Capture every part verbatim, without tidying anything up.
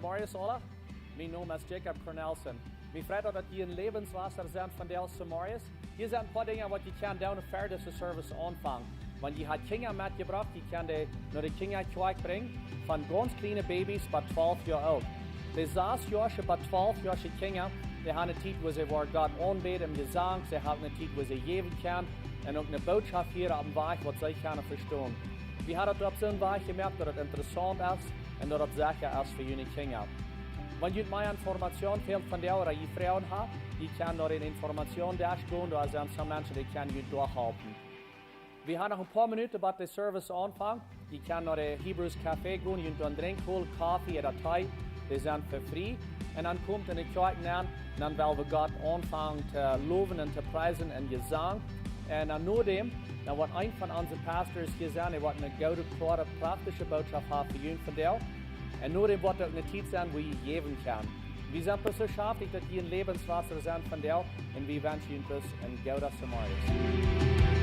Morjes aula, mien Nomen es Jacob Cornelsen. Mie freit daut, daut jie en Läwenswota sent vondoag zemorjes. Hia sent een poa Dinja waut jie kjennen doonen ver dise Service aunfangen. Wan jie ha Kjinja metjebrocht, jie kjennen dee no de Kjinjakjoakj brinjen, von gaunz kjliene Babys bat twalf Joa oolt. De sas Joasche bat twalf Joasche Kjinja, dee han eene Tiet wua see woaren Gott aunbäden em Jesank, see han eene Tiet wua see jäwen kjennen un uk eene Bootschoft hieren opp een Wajch waut see kjennen vestonen. Wie haben daut opp soon Wajch jemoakt daut daut interessaunt es un daut daut secha es fa june Kjinja. Wan junt mea Information fält vondoag ooda jie Froagen haben, jie kjennen no dän Information Desk gonen, doa sent soone Menschen dee kjennen junt doa halpen. Wie haben noch een poa Minuten bat de Service aunfangt. Jie kjennen no de Hebrews Café gonen, junt doa een Drinkj holen, Koffe ooda Tee, dee sent fa frie. Un dan komt en de Kjoakj nenn, un dan well wie Gott aunfangen to lowen un to priesen en Jesank. Un dan no däm, dan woat een von onse Pastors hia sennen, dee woat eene goode, kloare, praktische Bootschoft haben fa junt vondoag. Un no däm woat uk eene Tiet sennen wua jie jäwen kjennen. Wie sent bloos soo schaftich daut jie en Läwenswota sent vondoag un wie wenschen junt bloos een gooden Zemorjes.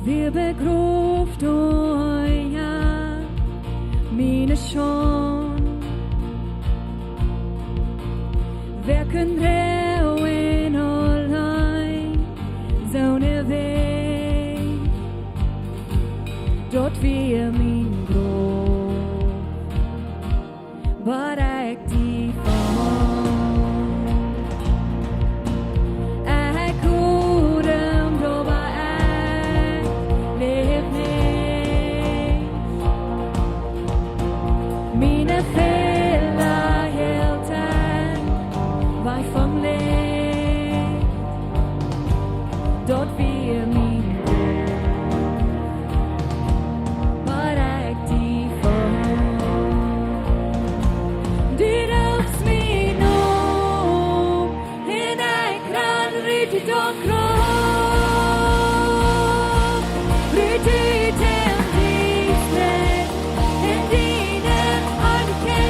Wia begroft unja miene Schaund. Wäa kunn droagen auleen soone Wee? Daut wia mien Groff, bat ekj die funk. Ekj odem, oba ekj läw nich. Miene Fäla hilden mie wajch vom Licht. Daut wia mien Groff, bat ekj die funk. Du rufst mie no, un ekj ran rut daut Graff. Rut ut däm Diesta, en diene Oarme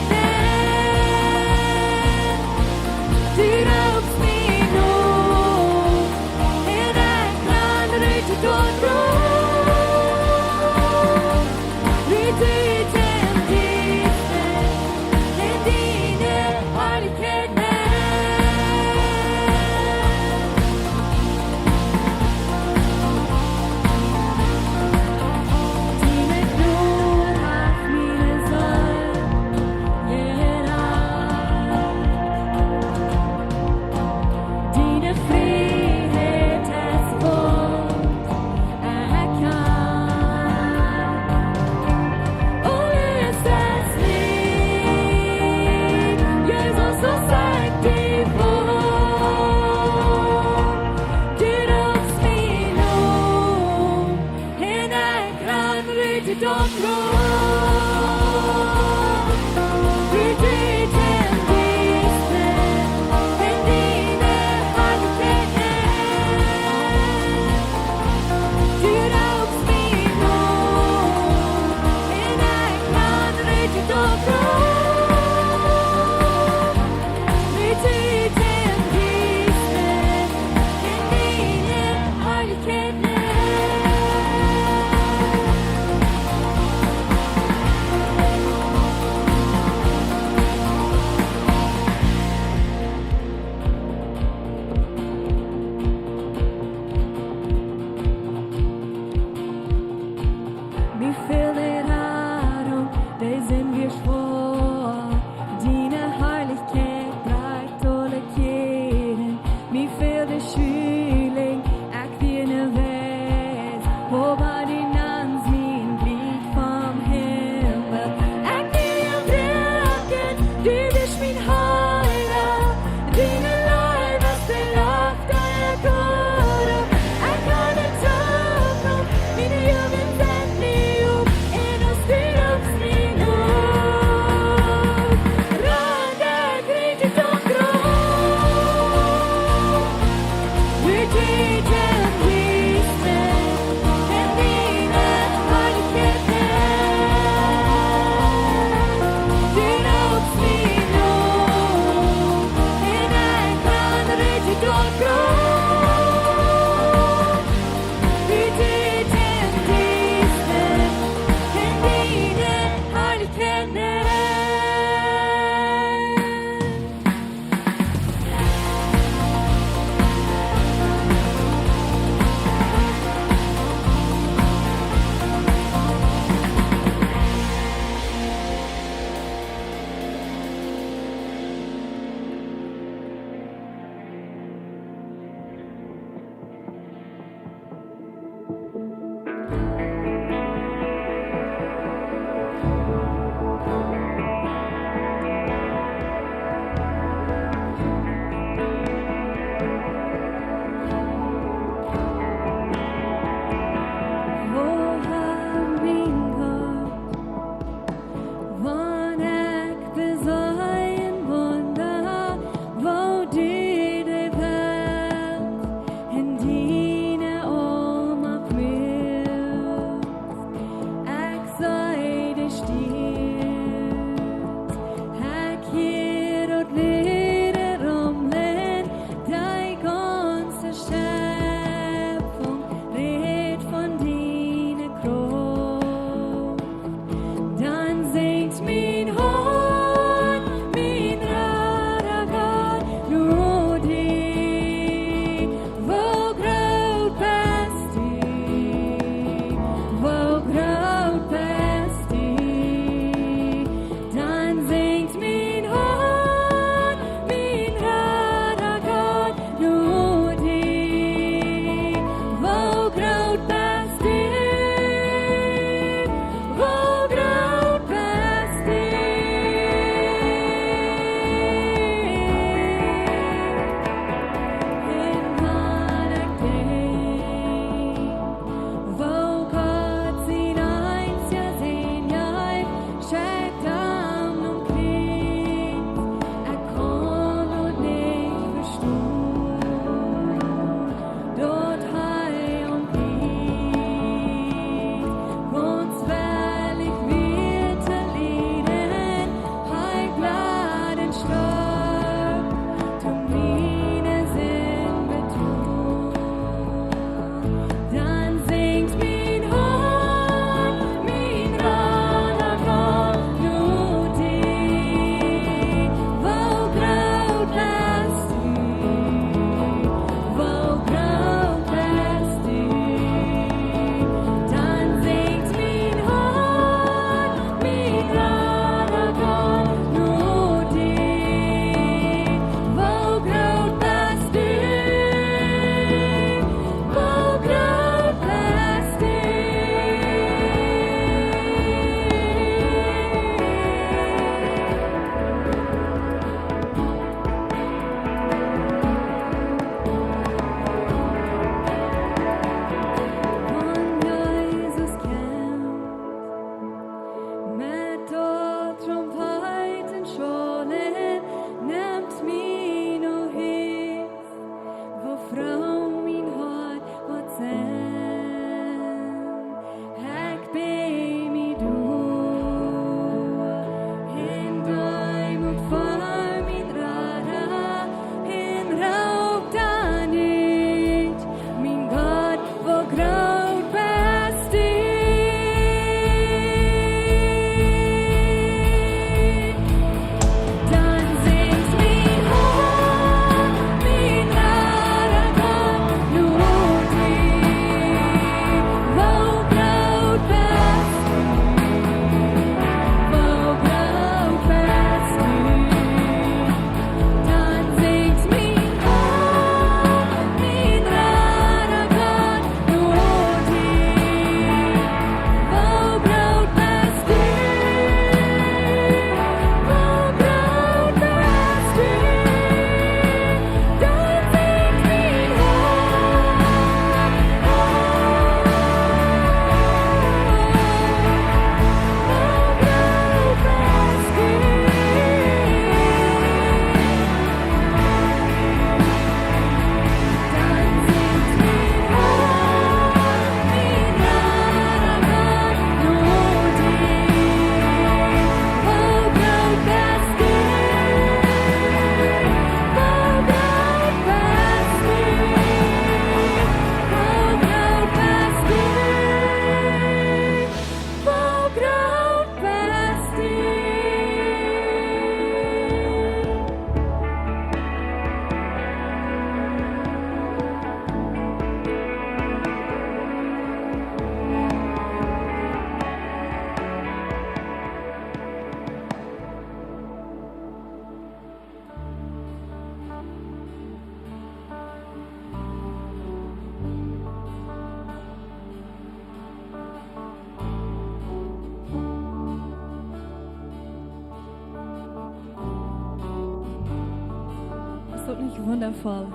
Daut nich wundafoll,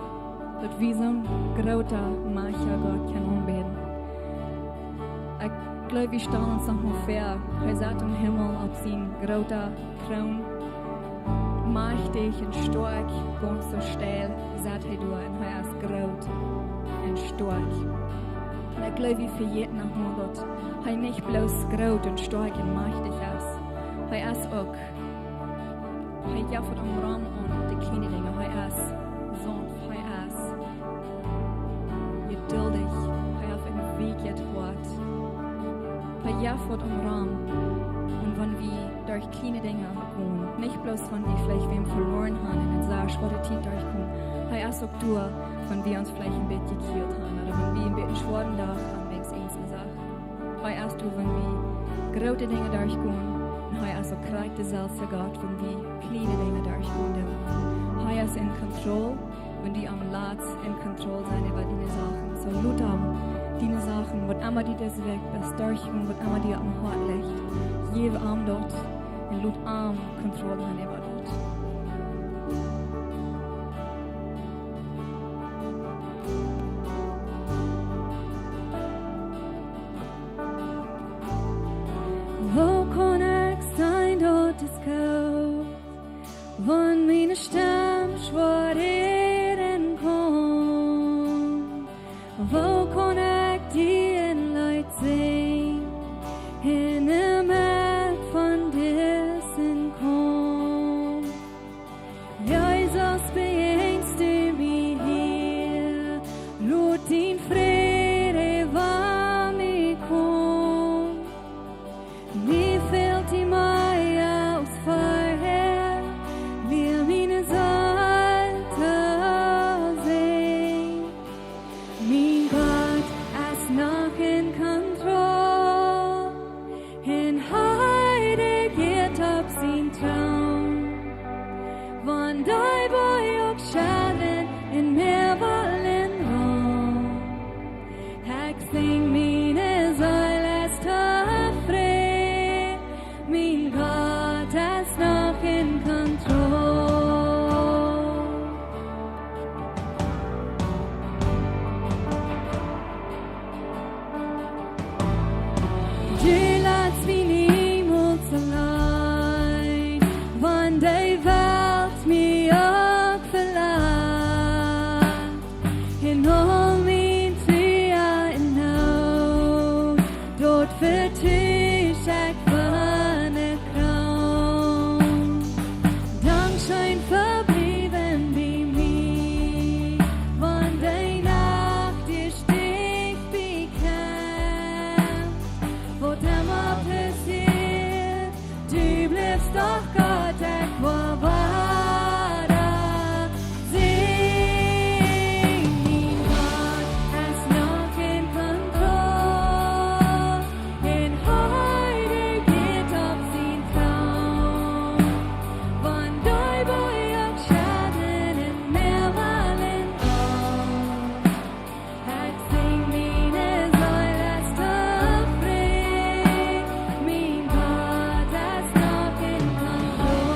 daut wie soon groota, majchtja Gott kjennen aunbäden? Ekj gleew, wie stalen ons noch mol väa, hee sett em Himmel opp siene groote Troon, majchtich un stoakj, gaunz soo stell sett hee doa un hee es groot un stoakj. Un ekj gleew, wie vejäten noch mol, daut hee nich bloos groot un stoakj un majchtich es. Hee es uk, hee jeft uk rom aun de kjliene Dinja. Hee es saunft, hee es jeduldich, hee haft een weekjet Hoat. Hee jeft uk rom. Un wan wie derch kjliene Dinja gonen, nich bloos wan wie veleicht wäm veloaren haben un en sea schwoare Tiet derchkomen, hee es uk doa, wan wie ons veleicht een bät jekjieet haben ooda wan wie een bät schwoaren Dach haben wäajen eenje Sachen. Hee es doa, wan wie groote Dinja derchgonen, un hee es uk krakjt deselwje Gott, wan wie kjliene Dinja derchgonen doonen. Hee es en Kontroll, wan du am latst en Kontroll sennen äwa diene Sachen. Soo lot am diene Sachen, waut emma du dise Wäakj best derchjegonen, waut emma die oppem Hoat licht, jeff am daut un lot am Kontroll haben äwa daut. Woo kaun ekj seenen, daut et goot, wan miene Stemm schwoa räden kaun? Woo kaun ekj die een Leet sinjen en de Medd von disen Kaumf? Jesus, bejäajnst du mie hia, lot dien Fräd äwa mie komen. Mie fält die mea aus verhäa, wia miene Seel to seenen. Mien Gott es noch en Kontroll, un hee rejiet opp sien Troon. Wan dee Boajch uk schuddren un Mäa wellen rollen, ekj sinj, miene Seel es tofräd, mien Gott es noch en Kontroll. Du latst mie niemols auleen, wan de Welt mie uk velat. En aul mien Trua un Noot, doa vetusch ekj fa ne Kroon. Dankscheen fa bliewen bie mie, wan de Nacht die stich bie kjemt. Waut emma passieet, du blifst doch Gott, ekj woa wada sinjen. Mien Gott es noch en Kontroll, un hee rejiet opp sien Troon. Wan dee Boajch uk schuddren un Mäa wellen rollen, ekj sinj, miene Seel es tofräd, mien Gott es noch en Kontroll.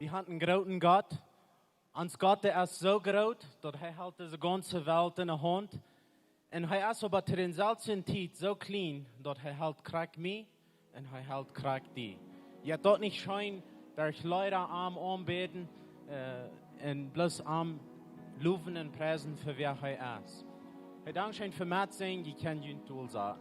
Wie haben einen großen Gott. Ons Gott, dee es soo groot, daut hee helt dise gaunze Welt enne Haunt. Un hee es oba to deeselwjen Tiet soo kjlien, daut hee helt krakjt mie un hee helt krakjt die. Jeit daut nich scheen, derch Leeda am aunbäden, äh, un bloos am lowen un priesen fa wäa hee es. Hey, dankscheen fa mettosennen, jie kjennen junt dol saten.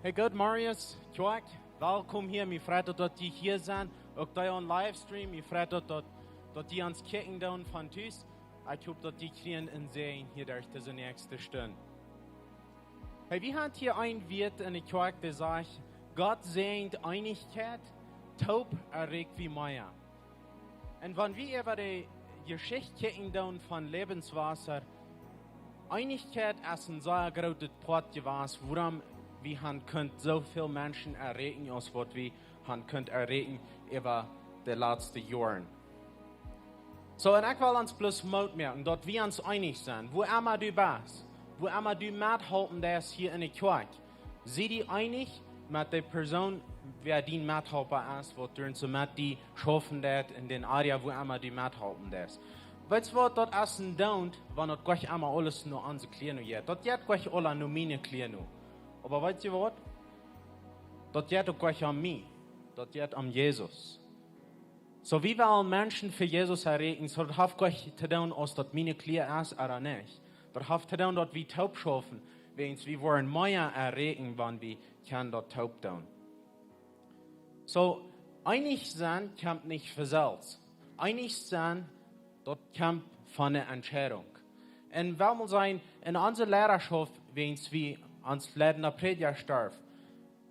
Hey, good morning, Kjoakj. Welkom hia. Mie freit daut, daut jie hia sent. Uk dee aum Livestream, mie freit daut, daut, daut jie ons kjikjen doonen von tus. Ekj hop, daut jie kjrieen een Säajen hia derch dise näakjste Stund. Hey, wie haben hia een Wort enne Kjoakj, dee sajcht: Gott säajent Eenichkjeit, toop erreicht wie mea. Un wan wie äwa de Jeschicht kjikjen doonen von Lebenswasser, Eenichkjeit es een sea grootet Poat jewast, wuarom wie haben kunt soo väl Menschen erreichen, aus waut wie haben kunt erreichen äwa de latste Joaren. Soo, un ekj well ons bloos Moot moaken, daut wie ons eenich sent, wua emma du best, wua emma du methalpen deist hia enne Kjoakj. Sie die eenich met de Persoon, wäa dien Methalpa es, waut doa soo met die schaufen deit en dän Area, wua emma du methalpen deist. Weetst waut, daut es een Doont, wan daut goanich emma aules no onse Kjleeda jeit. Daut jeit goanich aula no miene Kjleeda. Oba weetst waut? Daut jeit uk goanich om mie. Daut jeit om Jesus. Soo, wie wellen Menschen fa Jesus erreichen, soo daut haft goanich to doonen, aus daut miene Kjleeda es ooda nich. Daut haft to doonen, daut wie toop schaufen, wäajens wie woaren mea erreichen, wan wie kjennen daut toop doonen. Soo, eenich sennen kjemt nich von selfst. Eenich sennen, daut kjemt von eene Entscheidunk. Un well wie sennen, en onse Leidaschoft, wäajens wie ons leidenda Prädja storf,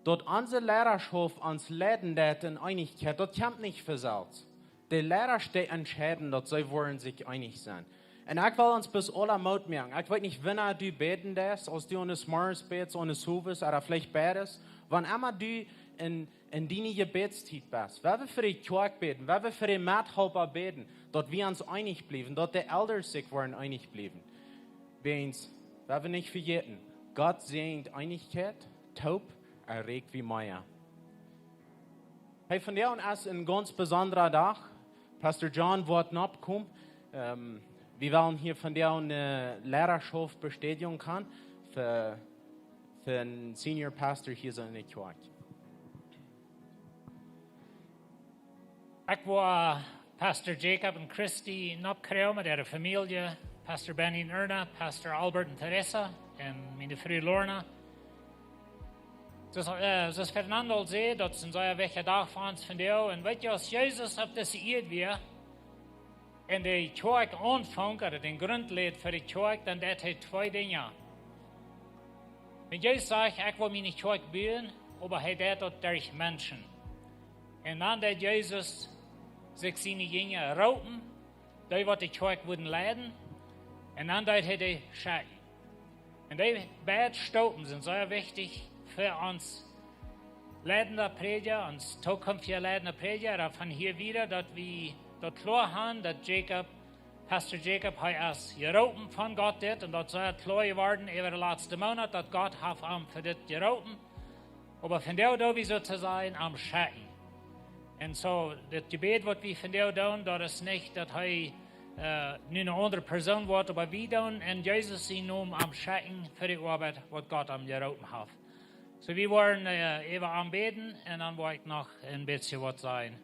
daut onse Leidaschoft ons leiden deit en Eenichkjeit, daut kjemt nich von selfst. De Leida, dee entscheiden, daut see woaren sikj eenich sennen. Un ekj well ons bloos aula Moot moaken. Ekj weet nich, wanea du bäden deist, aus du aun de Morjes bätst, aun de Owes, ooda veleicht beides. Wan emma du en, en diene Jebädstiet best, wie wellen fa de Kjoakj bäden, wie wellen fa de Methalpa bäden, daut wie ons eenich bliewen, daut de Elren sikj woaren eenich bliewen. Wäajens, wie wellen nich vejäten, Gott säajent Eenichkjeit, toop erreicht wie mea. Hey, vondoag es een gaunz besondra Dach. Pastor John woat nokomen. Ähm, wie wellen hia vondoag eene Leidaschoft Bestätigung haben fa, fa een Senior Pastor hia soo enne Kjoakj. Ekj woa Pastor Jacob un Christy nokomen met äare Famielje, Pastor Benny un Erna, Pastor Albert un Teresa, un miene Fru Lorna. Soo aus, äh, soo aus Fernando aul säd, daut es een sea wichtja Dach fa ons vondoag. Un weet jie, aus Jesus opp dise Ieed wia, un de Kjoakj aunfunk, ooda dän Grunt läd fa de Kjoakj, dan deed hee twee Dinja. Wan Jesus sajcht: "Ekj well miene Kjoakj buen", oba hee deed daut derch Menschen. Un dan deed Jesus sikj siene Jinja roopen, dee waut de Kjoakj wudden leiden, un dan deed hee dee schekjen. Un dee beid Stopen sent sea wichtich fa ons leidenda Prädja, ons tookjinftja leidenda Prädja, daut von hia wieda, daut wie daut kloa haben, daut Jacob, Pastor Jacob, hee es jeroopen von Gott dit, un daut es sea kloa jeworden äwa de latste Moonat, daut Gott haft am fa dit jeroopen. Oba vondoag doo wie soo to sajen am schekjen. Un soo, daut Jebäd waut wie vondoag doonen, daut es nich daut hee, äh, nu eene aundre Persoon woat, oba wie doonen en Jesus sienen Nomen am schekjen fa de Oabeit waut Gott am jeroopen haft. Soo, wie woaren, äh, äwa am bäden un dan woa ekj noch een bät waut sajen.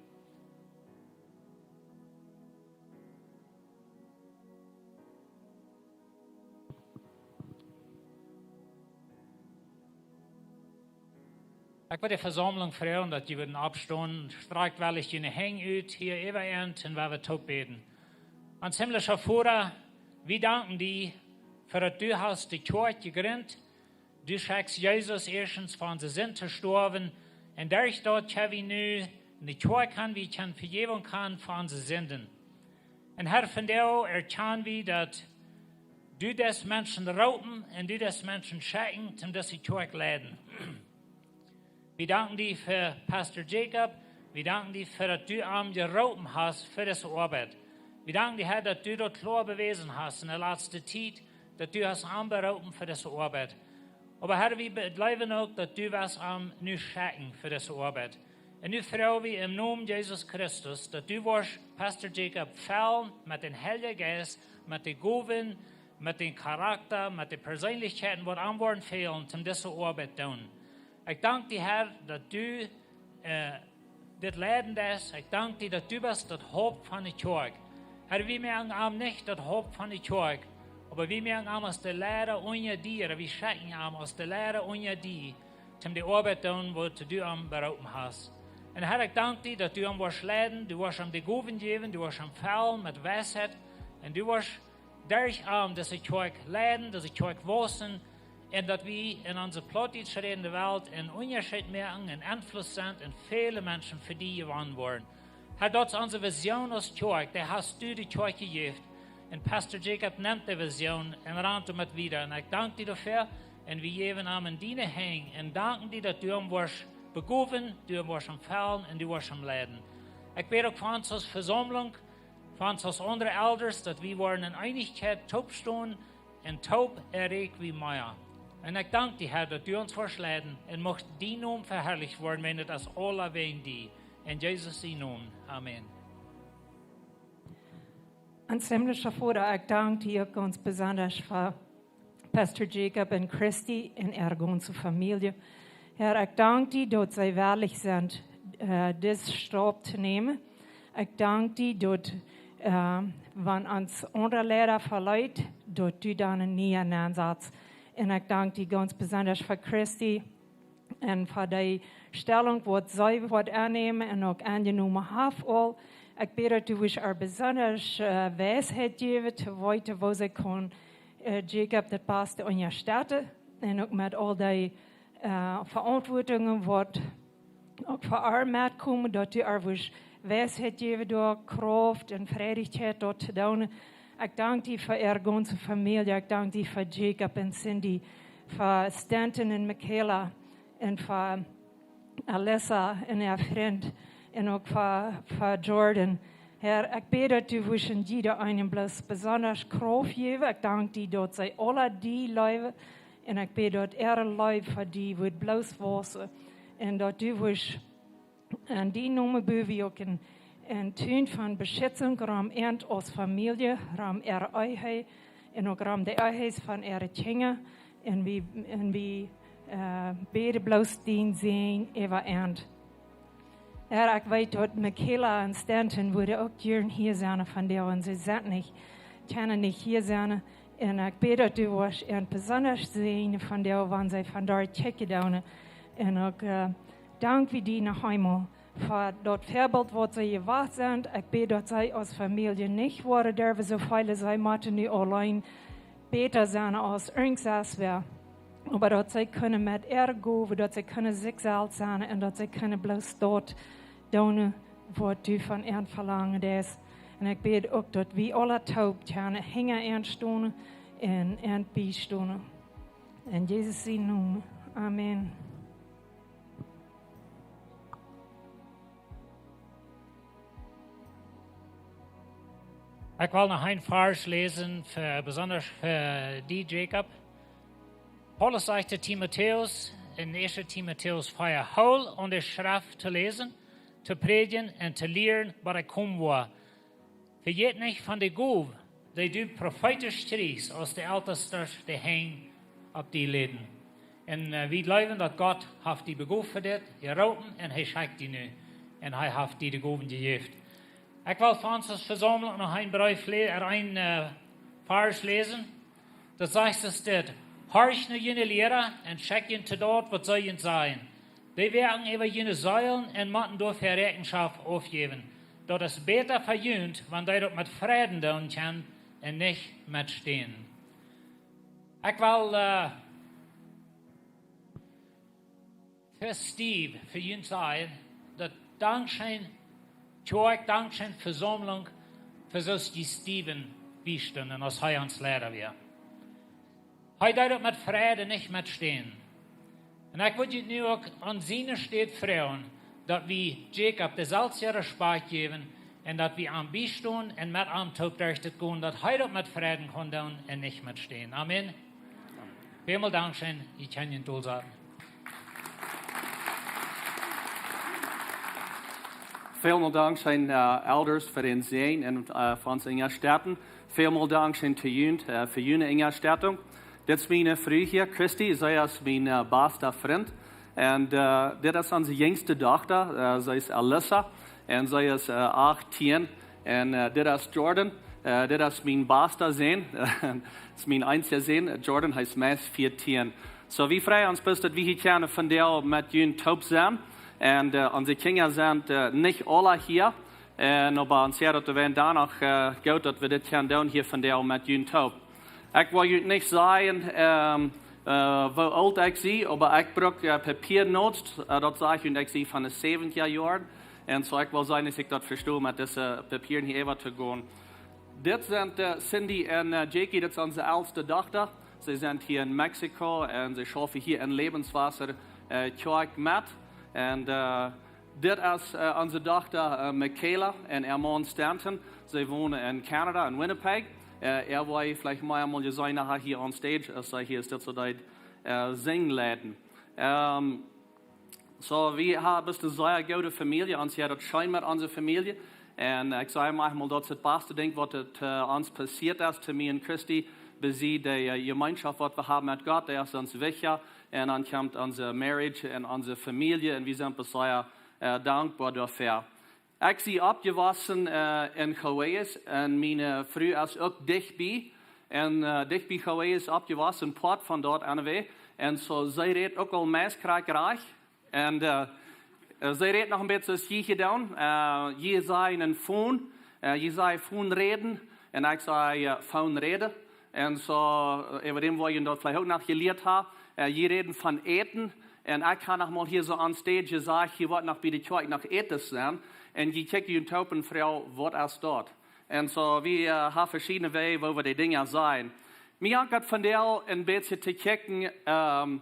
Ekj well de Vesaumlunk froagen, daut jie wudden oppstonen, strakjt wellich june Henj ut, hia äwa äant, un wie woaren toop bäden. Ons himlischa Voda, wie danken die fa daut du hast de Kjoakj jejrint, du schekjst Jesus ieeschtens fa onse Sind to stoawen, un derch daut kjenn wie nu enne Kjoakj gonen, wie kjennen Vejäwunk haben fa onse Sinden. Un Herr, vondoag erkjanen wie daut du deist Menschen roopen un du deist Menschen schekjen, om dise Kjoakj leiden. Wie danken die fa Pastor Jacob. Wie danken die fa daut du am jeroopen hast fa dise Oabeit. Wie danken die, Herr, daut du daut kloa bewäsen hast enne latste Tiet, daut du hast am beroopen fa dise Oabeit. Oba Herr, wie be-, jleewen uk, daut du woascht am nu schekjen fa dise Oabeit. Un nu froag wie em Nomen Jesus Christus, daut du woascht Pastor Jacob fellen met dän Heiljen Jeist, met de Gowen, met dän Charakta, met de Perseenlichkjeiten, waut am woaren fälen, om dise Oabeit doonen. Ekj dank die, Herr, daut du, äh, dit leiden deist. Ekj dank die, daut du best daut Haupt von de Kjoakj. Herr, wie moaken am nich daut Haupt von de Kjoakj, oba wie moaken am aus de Leida unja die, ooda wie schekjen am aus de Leida unja die, om de Oabeit doonen, waut du am beroopen hast. Un Herr, ekj dank die, daut du am woascht leiden, du woascht am de Gowen jäwen, du woascht am fellen met Weisheit, un du woascht derch am dise Kjoakj leiden, dise Kjoakj wausen, un daut wie en onse plautdietsch rädende Welt een Unjascheet moaken, een Enfluss sent un väle Menschen fa die jewonnen woaren. Herr, daut es onse Vision aus Kjoakj, dee hast du de Kjoakj jejäft. Un Pastor Jacob nemt de Vision un rant doamet wieda. Un ekj dank die doafäa. Un wie jäwen am en diene Henj un danken die, daut du am woascht begowen, du am woascht am fellen un du woascht am leiden. Ekj bäd uk fa ons aus Vesaumlunk, fa ons aus aundre Elders, daut wie woaren en Eenichkjeit toop stonen un toop erreikj wie mea. Un ekj dank die, Herr, daut du ons woascht leiden, un mucht dien Nomen veharlicht woaren, wan daut es aula wäajen die. En Jesus sien Nomen. Amen. Ons himlischa Voda, ekj dank die uk gaunz besonda fa Pastor Jacob un Christy un äare gaunze Famielje. Herr, ekj dank die, daut see wellich sent, äh, disen Staup to nämen. Ekj dank die, daut, äh, wan ons aundre Leida veleet, daut du dan een niea nennsatst. Un ekj dank die gaunz besonda fa Christy un fa dee Stellunk, waut see woat aunnämen un uk aunjenomen haft aul. Ekj bäd, daut du woascht äa besonda, äh, Weisheit jäwen, to weeten, woo see kaun, äh, Jacob daut baste unjastetten. Un uk met aul dee, äh, Veauntwuatungen, waut uk fa äa metkomen, daut du äa woascht Weisheit jäwen, doa Krauft un Freidichkjeit daut to doonen. Ekj dank die fa äare gaunze Famielje. Ekj dank die fa Jacob un Cindy, fa Stanton un Michaela, un fa Alyssa un äa Frint, un uk fa, fa Jordan. Herr, ekj bäd, daut du woascht jieda eenen bloos besonda Krauft jäwen. Ekj dank die, daut see aula die leewen. Un ekj bäd, daut äare Leew fa die woat bloos wausen. Un daut du woascht en dien Nomen bäd wie uk een, een Tun von Beschitzunk rom äant aus Famielje, rom äare Ehe, un uk rom de Ehes von äare Kjinja, un wie, un wie, äh, bäden bloos dien Säajen äwa äant. Herr, ekj weet, daut Michaela un Stanton wudden uk jieren hia sennen vondoag, un see sent nich, kjennen nich hia sennen. Un ekj bäd, daut du woascht äant besonda säajnen vondoag, wan see von doa kjikjen doonen. Un uk, äh, dank wie die noch eemol fa daut Väabilt, waut see jewast sent. Ekj bäd, daut see aus Famielje nich woaren derwen soo feelen, see motten nu auleen bäta sennen aus irjent wäa. Oba daut see kjennen met äare Gowen, daut see kjennen sikj selfst sennen un daut see kjennen bloos daut doonen, waut du von an velangen deist. Un ekj bäd uk, daut wie aula toop kjennen hinja an stonen un an biestonen. En Jesus sien Nomen. Amen. Ekj well noch een Varsch läsen, fa, besonda fa die, Jacob. Paulus sajcht to Timotäus en ieeschte Timotäus vea: Hool aun de Schreft to läsen, to prädjen un to lieren, waut ekj komen woa. Vejät nich von de Gow, dee du profeetisch kjrieechst, aus de Eltestasch de Henj opp die läden. Un, äh, wie jleewen, daut Gott haft die begoft fa dit, jeroopen, un hee schekjt die nu. Un hee haft die de Gowen jejäft. Ekj well fa ons aus Vesaumlunk noch een Breef lä-, äh, een, äh, Varsch läsen. Daut sajcht es dit: Horcht no june Liera un schekjt junt to daut, waut see junt sajen. Dee woaken äwa june Seelen un motten doafäa Räakjenschoft aufjäwen. Daut es bäta fa junt, wan dee daut met Fräden doonen kjennen un nich met Stänen. Ekj well, äh, fa Steve, fa junt sajen, daut dankscheen, Kjoakj, dankscheen, Vesaumlunk, fa soo aus jie Steven biestunden, aus hee ons Liera wia. Hee deed daut met Fräden, nich met Stänen. Un ekj wudd junt nu uk aun siene Städ froagen, daut wie Jacob deselwje Respakjt jäwen un daut wie am biestonen un met am toop derch dit gonen, daut hee daut met Fräden kaun doonen un nich met Stänen. Amen. Välmol dankscheen, jie kjennen junt dolsaten. Välmol dankscheen, äh, Elders, fa dän Säajen un, äh, fa ons Unjastettunk. Välmol dankscheen to junt, äh, fa june Unjastettunk. Dit es miene Fru hia, Christy. See es mien, äh, basta Frint. Un, äh, dit es onse jinjste Dochta. Äh, see es Alyssa. Un see es, äh, achtieen. Un, äh, dit es Jordan. Äh, dit es mien basta Sän. Dit es mien eensja Sän. Jordan, hee es meist vieetieen. Soo, wie freien ons bloos, daut wie hia kjennen vondoag met junt toop sennen. Un, äh, onse Kjinja sent, äh, nich aula hia. Un oba ons hieet daut doawäajen dan noch, äh, goot, daut wie dit kjennen doonen hia vondoag met junt toop. Ekj well junt nich sajen, ähm, äh, woo oolt ekj sie, oba ekj bruck, äh, Papia nutzt, äh, daut saj ekj junt, ekj sie von de säwentja Joaren. Un soo, ekj well seenen, aus ekj daut vesto, met dise Papieren hia äwa to gonen. Dit sent, äh, Cindy un, äh, Jackie, dit es onse elste Dochta. See sent hia en Mexiko un see schaufen hia en Lebenswasser, äh, Kjoakj met. Un, äh, dit es, äh, onse Dochta, äh, Michaela un äa Maun Stanton. See wonen en Kanada, en Winnipeg. Äh, äa woa jie veleicht mol eemol seenen, hia on stage, aus see hia es, dit soo deit, äh, sinjen leiden. Ähm, Soo, wie haben bloos ne sea goode Famielje, ons hieet daut scheen met onse Famielje. Un, äh, ekj saj mau, daut es daut baste Dinkj, waut et, äh, ons passieet es, to mie un Christy, besied de, äh, Jemeenschoft, waut wie haben met Gott, dee es ons wichtja. Un dan kjemt onse Marriage un onse Famielje, un wie sent bloos sea, äh, dankboa doafäa. Ekj sie oppjewossen, äh, en Hawaii's un miene Fru es uk dicht bie. Un, äh, dicht bie Hawaii's oppjewossen, Poat von doa aunwäajen. Un soo, see rät uk aul meist krakjt rajcht. Un, äh, äh, see rät noch een bät aus jie hia doonen. Äh, jie sajen een Phone, äh, jie sajen Phone räden. Un ekj saj, äh, Phone räden. Un soo, äh, äwa däm woa jie daut veleicht uk noch jelieet haben. Äh, jie räden von äten. Un ekj hab noch mol hia soo on stage jesajcht, hia woat noch bie de Kjoakj noch Äten sennen. Un jie kjikjen junt toop un froagen, waut es daut? Un soo, wie, äh, haben veschiedne Wäaj, woo wie de Dinja sajen. Mie jankat vondoag een bät to kjikjen, ähm,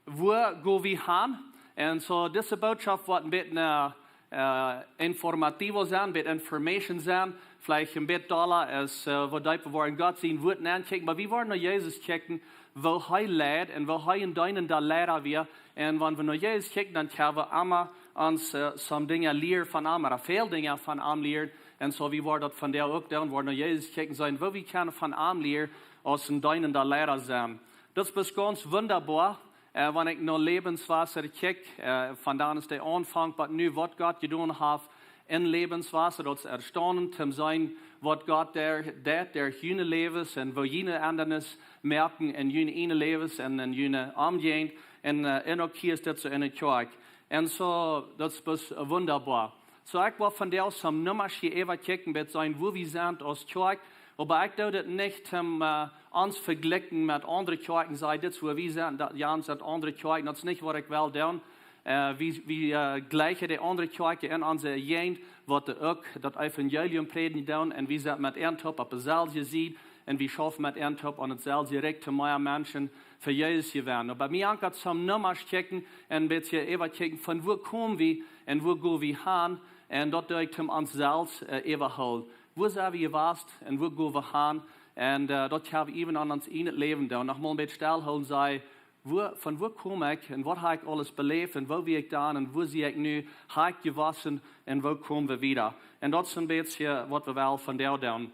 wua go wie han? Un soo, dise Bootschoft woat een bät, äh, äh, informativo sennen, een bät Information sennen, veleicht een bät dolla aus, äh, waut deepa woaren Gott sien Wuat nenkjikjen, oba wie woaren no Jesus kjikjen, woo hee leid un woo hee een deenenda Liera wia. Un wan wie no Jesus kjikjen, dan kjenn wie emma ons, äh, some Dinja lieren von am, ooda väl Dinja von am lieren. Un soo, wie woaren daut vondoag uk doonen, woaren no Jesus kjikjen sennen, woo wie kjennen von am lieren, aus een deenenda Liera sennen. Daut es gaunz wundaboa, äh, wan ekj no Lebenswasser kjikj, äh, von dan es de Aunfank, waut nu, waut Gott jedonen haft en Lebenswasser, daut es entstanden, toom seenen, waut Gott deit, deit derch june Läwes un woo june Endanis moaken en june ieejne Läwes un en june Omjäajent. Un, äh, un uk hia es dit soo en de Kjoakj. Un soo, daut es bloos wundaboa. Soo, ekj well vondoag some Nummasch hia äwa kjikjen, bät seenen, wua wie sent aus Kjoakj. Oba ekj doo dit nich, om, äh, ons vejlikjen met aundre Kjoakjen, saj, dit es wua wie sent, daut, jo, sent aundre Kjoakjen, daut es nich waut ekj well doonen. Äh, wie, wie, äh, jlikjen de aundre Kjoakjen en onse Jäajent, waut uk daut Evangelium prädjen doonen, un wie sent met an toop opp deselwje Sied, un wie schaufen met an toop aun daut selwje Rikj, om mea Menschen fa Jesus to jewennen. Oba mie jankat some Nummasch kjikjen un een bät äwa kjikjen, von wua komen wie un wua go wie han, un daut doo ekj om ons selfst, äh, äwahoolen. Wua sent wie jewast un wua go wie han? Un, äh, daut kjenn wie äwen aun ons ieejnet Läwen doonen. Noch mol een bät stellhoolen, saj, wua, von wua kom ekj un waut hab ekj aules beläft un wua sie ekj dan un wua sie ekj nu, hab ekj jewossen un wua komen wie wieda? Un daut es een bät waut wie wellen vondoag doonen.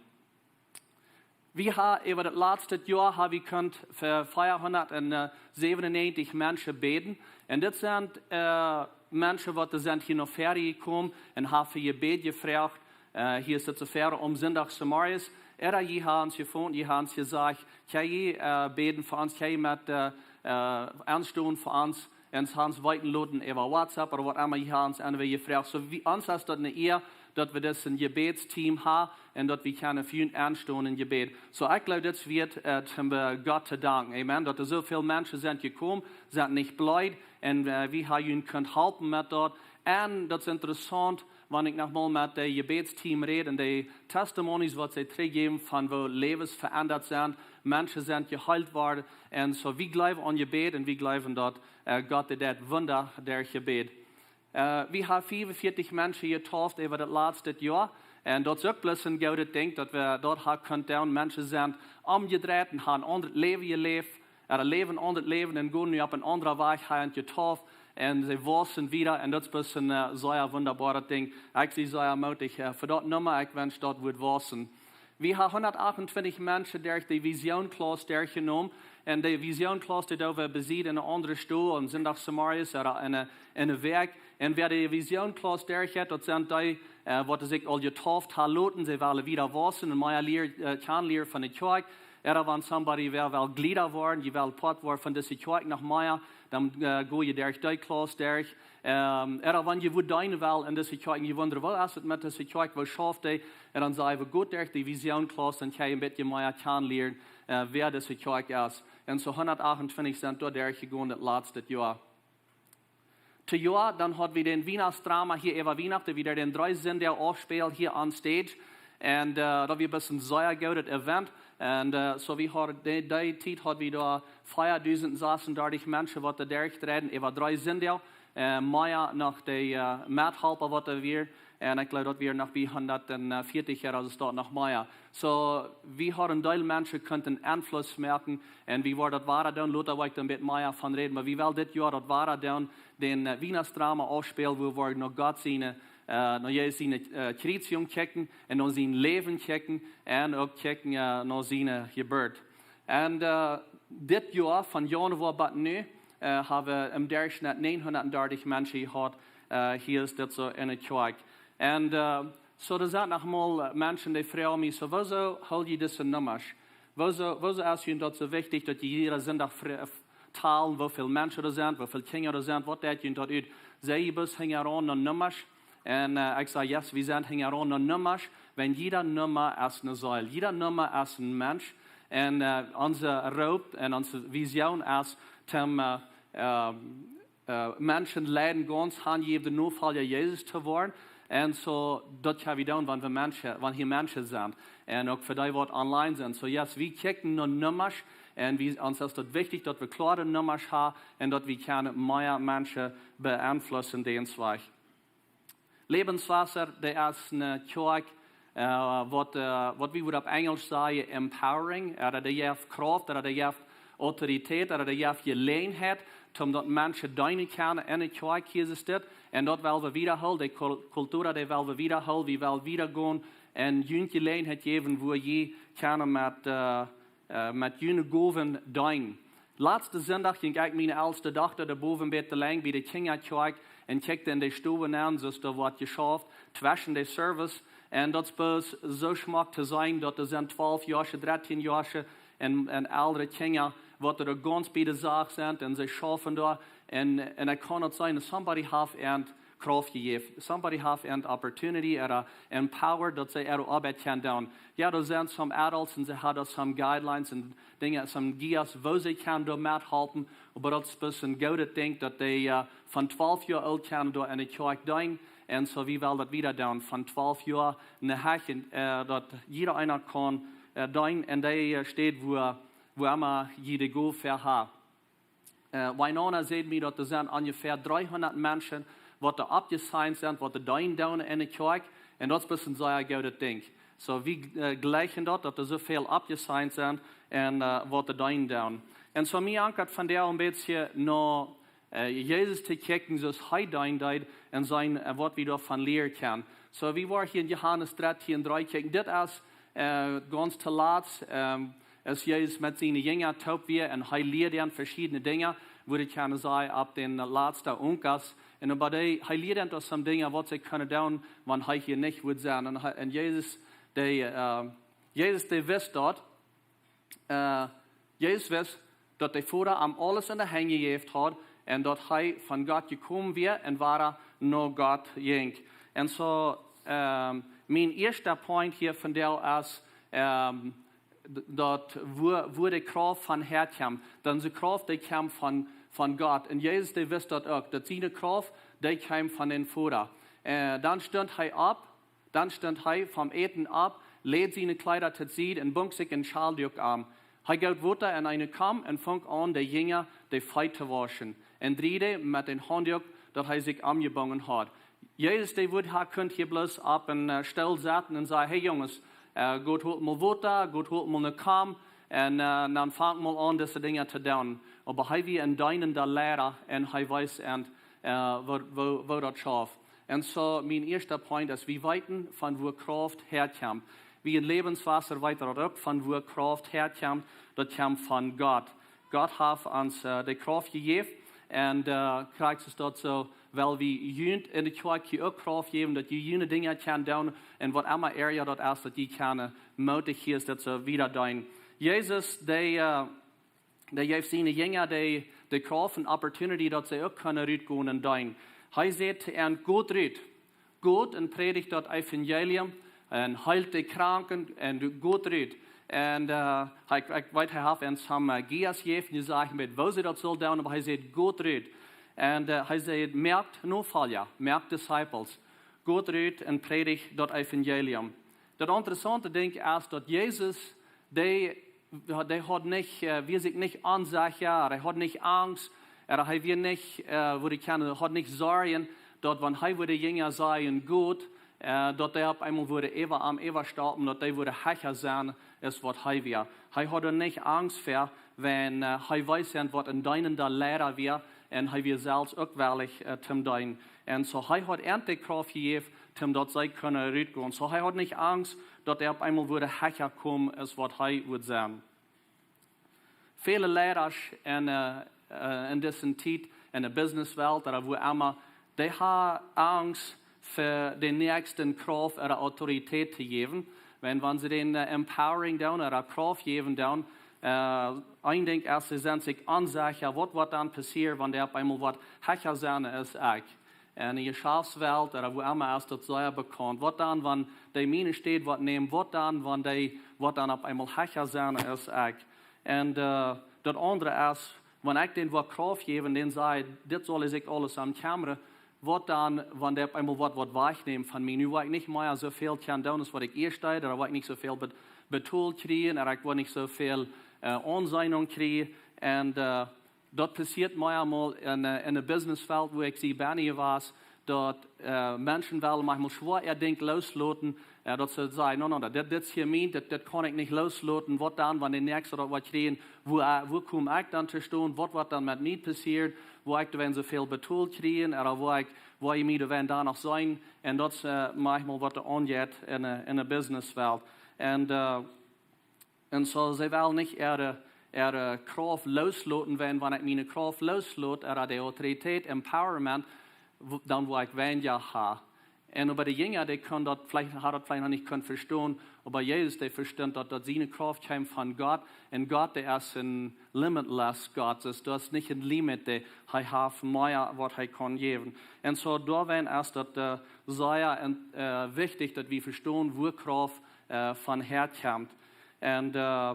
Wie haben äwa daut latste Joa haben wie kunt fa veahundat säwenunneajentich Menschen bäden. Un dit sent, äh, Menschen, waut doa sent hia no väaren jekomen un haben fa Jebäd jefroacht. Äh, hia es daut soo väaren om Sindach zemorjes. Ooda jie haben ons jefont, jie haben ons jesajcht, kjenn jie, äh, bäden fa ons, kjenn jie met, äh, äh, enstonen fa ons. Un ons weeten loten äwa WhatsApp ooda waut emma, jie haben ons aun wäa jefroacht. Soo, wie, ons es daut ne Ea, daut wie dit een Jebädsteam haben un daut wie kjennen fa junt enstonen em Jebäd. Soo, ekj jleew, dit es wieet, äh, om bie Gott to danken. Amen. Daut doa soo väl Menschen sent jekomen, sent nich bleed. Un, äh, wie haben junt kunt halpen met daut. Un daut es interessaunt, wan ekj noch mol met daut Jebädsteam räd un de Testimonies, waut see trigjjäwen von woo Läwes veendat sent, Menschen sent jeheelt worden. Un soo, wie jleewen aun Jebäd un wie jleewen daut, äh, Gott deit Wunda derch Jebäd. Äh, wie haben fiefunvieetich Menschen jedeept äwa daut latste Joa. Un daut es uk bloos een goodet Dinkj, daut wie daut haben kunt doonen. Menschen sent omjedreit un haben een aundret Läwen jeläft, ooda läwen een aundret Läwen un gonen nu opp een aundren Wajch, haben jedeept. Un see wausen wieda un daut es een äh, sea wundaboaret Dinkj. Ekj sie sea mootich äh, fa daut Numma, ekj wensch daut wudd wausen. Wie haben hundat achtuntwintich Menschen derch de Vision Class derchjenomen. Un de Vision Class, dee doo wie besied en eene aundre Stow, aum Sindach zemorjes ooda en eene, en eene Wäakj. Un wäa de Vision Class derchjeit, daut sent dee, äh, waut sikj aul jetauft haben loten. See wellen wieda wausen un mea lieren, äh, kjanen lieren von de Kjoakj. Ooda wan somebody well, well Jlieda woaren, dee well Poat woaren von dise Kjoakj noch mea, dan äh, go jie derch dee Class derch. Ähm, ooda wan jie wudden deenen well en dise Kjoakj, jie wundren, waut es et met dise Kjoakj, waut schauft dee? Un dan saj wie, go derch de Vision Class, dan kjenn jie een bät mea kjanen lieren, äh, wäa dise Kjoakj es. Un soo hundat achtuntwintich sent doa derchjegonen daut latste Joa. Dit Joa, dan haud wie dän Wienachtsdrama hia äwa Wienachten, wua dee dän dree Sindach aufspält hia on stage. Un äh, daut wia een sea goodet Event. Un äh, soo wie hauden dee, dee Tiet haud wie doa veadusent sasundartich Menschen, waut doa derchtreden, äwa dree Sindach. Äh, mea noch dee äh, Methalpa, waut doa wieren. Un ekj jleew, daut wieren noch bie hundat vieetich ooda soo, daut noch mea. Soo, wie hauden een Deel Menschen kunnen Enfluss moaken. Un wie woaren daut wada doonen, lota woa ekj doa een bät mea von räden. Oba wie wellen dit Joa daut wada doonen, dän äh, Wienachtsdrama aufspälen, wua wie no Gott siene, äh, no Jesus siene äh, Kjriezjunk kjikjen un no sien Läwen kjikjen un uk kjikjen äh, no siene Jeburt. Un äh, dit Joa, von Januoa bat nu, äh, haben wie em Derchschnitt negenhundatdartich Menschen jehaut, äh, hia es dit soo en de Kjoakj. Un äh, soo, doa sent noch mol äh, Menschen, dee froagen mie, soo, wuasoo hool jie dise Nummasch? Wuasoo, wuasoo es junt daut soo wichtich, daut jie jieda Sindach fr- äh, talen, woo väl Menschen doa sent, woo väl Kjinja doa sent, waut deit junt daut ut? Sie jie bloos hinjaraun no Nummasch? Un äh, ekj saj, yes, wie sent hinjaraun no Nummasch, wiels jieda Numma es eene Seel, jieda Numma es een Mensch. Un äh, onse Roop un onse Vision es, om äh, ähm, äh, Menschen leiden, gaunz hanjäwen, Nofolja Jesus to woaren. Un soo, daut kjenn wie doonen, wan wie Menschen, wan hia Menschen sent. Un uk fa dee, waut online sent. Soo, yes, wie kjikjen no Nummasch. Un wie, ons es daut wichtich, daut wie kloare Nummasch haben un daut wie kjennen mea Menschen beeinflussen, dee ons wajch. Lebenswasser, dee es eene Kjoakj, äh, waut, äh, waut wie wudden opp Enjlisch sajen, empowering, ooda dee jeft Krauft, ooda dee jeft Autoritäet, ooda dee jeft Jeläajenheit, om daut Menschen deenen kjennen en de Kjoakj, hia es dit. Un daut well wie wiedahoolen, dee Kul- Kultura, dee well wie wiedahoolen, wie well wiedagonen un junt Jeläajenheit jäwen, wua jie kjennen met äh, äh, met june Gowen deenen. Latsten Sindach jinkj ekj miene elste Dochta doa bowen bie de Lenj bie de Kjinjakjoakj un kjikjt en de Stow nenn, soo aus doa woat jeschauft, tweschen de Service. Un daut es bloos soo schmock to seenen, daut doa sent twalfjoasche, drettieenjoasche un, un eldre Kjinja, waut doa gaunz bie de Sach sent un see schaufen doa. Un, un ekj kaun daut seenen, somebody haft an Krauft jejäft. Somebody haft an opportunity ooda empowered, daut see äare Oabeit kjennen doonen. Jo, doa sent some adults un see haben some guidelines un Dinja, some guias, woo see kjennen doa methalpen. Oba daut es bloos een goodet Dinkj, daut dee äh, von twalf Joa oolt kjennen doa en de Kjoakj deenen. Un soo, wie wellen daut wieda doonen, von twalf Joa no hia, äh, daut jieda eena kaun äh, deenen en dee äh, Städ, wua, wua emma jie de Gow fa haben. Äh, Winona säd mie, daut doa sent onjefäa dreehundat Menschen, waut doa oppjesigned sent, waut doa deenen doonen en de Kjoakj. Un daut es bloos een sea goodet Dinkj. Soo, wie äh, jlikjen daut, daut doa soo väl oppjesigned sent un äh, waut doa deenen doonen. Un soo, mie ankjat vondoag een bät no äh, Jesus to kjikjen, soo aus hee deenen deed, un seenen äh, waut wie doavon lieren kjennen. Soo, wie woaren hia en Johanes dartieen dree kjikjen. Dit es äh, gaunz toolatst, ähm, aus Jesus met siene Jinja toop wia un hee lieed an veschiedne Dinja, wudd ekj kjennen sajen, opp dän latsten Uncas. Un oba dee, hee lieed an doa some Dinja, waut see kunnen doonen, wan hee hia nich wudd sennen. Un, hee, un Jesus, dee, äh, Jesus, dee wist daut, äh, Jesus wist, daut de Voda am aules en de Henj jejäft haud un daut hee von Gott jekomen wia un wada no Gott jinkj. Un soo, ähm, mien ieeschta Point hia vondoag es, ähm, d- daut wua, wua de Krauft von häakjemt. Dan de Krauft, dee kjemt von, von Gott. Un Jesus, dee wist daut uk, daut siene Krauft, dee kjemt von dän Voda. Äh, dan stunt hee opp, dan stunt hee vom Äten opp, läd siene Kjleeda to Sied un bunk sikj een Schalduak om. Hee goot Wota en eene Kaum un funk aun, de Jinja de Feet to wauschen. Un driede met dän Haunduak, daut hee sikj omjebungen haud. Jesus, dee wudd, hee kunn hia bloos opp een äh, Stool setten un sajen: Hey Junges, äh, goot holt mol Wota, goot holt mol ne Kaum, un äh, dan fangt mol aun, dise Dinja to doonen. Oba hee wia een deenenda Liera un hee wees an, äh, woo, woo, woo daut schauft. Un soo, mien ieeschte Punkt es, wie weeten von wua Krauft häakjemt. Wie een Läwenswota weeten daut uk, von wua Krauft häakjemt, daut kjemt von Gott. Gott haft ons äh, de Krauft jejäft un äh, krakjt es daut soo, well wie junt enne Kjoakj uk Krauft jäwen, daut jie june Dinja kjennen doonen un waut emma ea daut es, daut jie kjennen mootich hia es, daut see wieda doonen. Jesus, dee, äh, dee jeef siene Jinja de, de Krauft un opportunity, daut see uk kunnen rutgonen un doonen. Hee säd to an: "Got rut. Got un prädicht daut Evangelium un heelt de Kranken un got rut." Un äh, ekj, ekj weet, hee haft an some äh, Geas jejäft un jesajcht, met woo see daut sullen doonen, oba hee säd: "Got rut." Un äh, hee säd: "Moakt Nofolja, moakt disciples. Got rut un prädicht daut Evangelium." Daut interessaunte Dinkj es, daut Jesus, dee, dee haud nich, äh, wia sikj nich onsecha, hee haud nich Angst, ooda hee wia nich, äh, woo ekj kjann, haud nich Sorjen, daut wan hee wudd de Jinja sajen: "Got", äh, daut dee opp eemol wudd äwa am äwastaupen, daut dee wudd hecha sennen aus waut hee wia. Hee haud doa nich Angst ver, wan äh, hee wees an, waut een deenenda Liera wia, un hee wia selfst uk wellich äh, toom deenen. Un soo, hee haud an de Krauft jejäft, toom daut see kunnen rutgonen. Soo, hee haud nich Angst, daut hee opp eemol wudd hecha komen aus waut hee wudd sennen. Väle Liera en, äh, äh, en dise Tiet, en de Businesswelt ooda wua emma, dee haben Angst, fa dän Näakjsten Krauft ooda Autoritäet to jäwen. Wan, wan see dän äh, empowering doonen ooda Krauft jäwen doonen, äh, een Dinkj es, see sent sikj onsecha, waut woat dan passieren, wan dee opp eemol woat hecha sennen aus ekj. En de Jeschaftswelt ooda wua emma es daut sea bekaunt. Waut dan, wan dee miene Städ woat nämen? Waut dan, wan dee woat dan opp eemol hecha sennen aus ekj? Un äh, daut aundre es, wan ekj dän woa Krauft jäwen, dän saj: "Dit saul sikj aules om kjemmren." Waut dan, wan dee opp eemol woat, woat wajchnämen von mie? Nu woa ekj nich mea soo väl kjennen doonen aus waut ekj ieescht deed, ooda woa ekj nich soo väl bet-, betolt kjrieen, ooda ekj woa nich soo väl äh, Aunseenunk kjrieen. Un äh, daut passieet mie eemol en, äh, en de Businesswelt, wua ekj sie benne jewast, daut äh, Menschen wellen maunchmol schwoa äa Dinkj loosloten, äh, daut see sajen: "No, no, daut, dit, dit es hia mien, dit, dit kaun ekj nich loosloten. Waut dan, wan de Näakjste daut woat kjrieen? Wua, äh, wua kom ekj dan to stonen? Waut woat dan met mie passieren? Woa ekj doawäajen soo väl betolt kjrieen? Ooda woa ekj, woa jie mie doawäajen dan noch seenen?" Un daut es äh, maunchmol waut doa aunjeit en, äh, en de Businesswelt. Un äh, Un soo, see wellen nich äare, äare Krauft loosloten, wan, wan ekj miene Krauft looslot, ooda de Autoritäet, Empowerment, w-, dan woa ekj weinja haben. Un äwa de Jinja, dee kunnen daut veleicht, haben daut veleicht noch nich kunt vestonen, oba Jesus, dee vestunt daut, daut siene Krauft kjeem von Gott. Un Gott, dee es een limitless Gott, soo daut es nich een Limit, dee, hee haft mea waut hee kaun jäwen. Un soo, doawäajen es daut äh, sea un, äh, wichtich, daut wie vestonen, wua Krauft äh, von häakjemt. Un äh,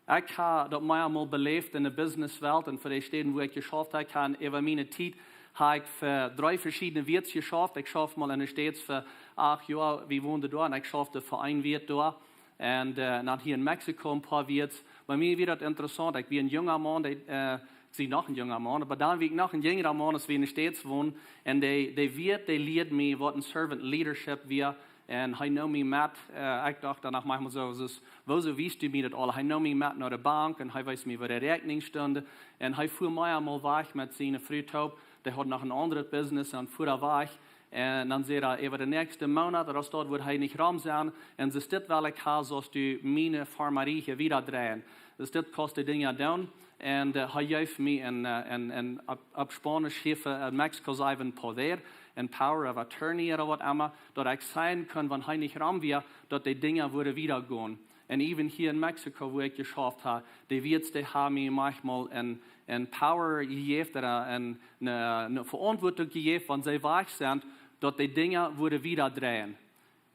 ekj hab daut mea mol beläft en de Businesswelt un fa de Städen, wua ekj jeschauft hab. Ekj hab äwa miene Tiet, hab ekj fa dree veschiedne Wieets jeschauft. Ekj schauf mol en de States fa acht Joa, wie wonden doa, un ekj schaufte fa een Wieet doa. Un äh, dan hia en Mexiko een poa Wieets. Bie mie wia daut interessaunt. Ekj wia een junga Maun, dee, äh, ekj sie noch een junga Maun, oba dan wia ekj noch een jinjra Maun, aus wie en de States wonden. Un dee, dee Wieet, dee lieed mie, waut een servant leadership wia. Un hee neem mie met, äh, ekj docht doano maunchmol soo, soo, woo soo wist hee mie daut aul? Hee neem mie met no de Bank un hee wees mie, woo de Räakjninj stunden. Un hee fua mea mol wajch met siene Fru toop. Dee haud noch een aundret Business un fua wajch. Un dan säd hee, äwa de näakjste Moonat, ooda daut wudd hee nich rom sennen. Un see säd: "Dit well ekj haben, soo aus du miene Farmarie hia wieda dreien. Soo dit kaust du Dinja doonen." Un äh, hee jeef mie een, äh, een, een, opp, opp Spaunisch hia en Mexiko saj wie poder, een power of attorney ooda waut emma, daut ekj sajen kunn, wan hee nich rom wia, daut de Dinja wudden wieda gonen. Un even hia en Mexiko, wua ekj jeschauft hab, dee Wieets, dee haben mie maunchmol een, een power jejäft, ooda een, eene, eene Veauntwuatunk jejäft, wan see wajch sent, daut de Dinja wudden wieda dreien.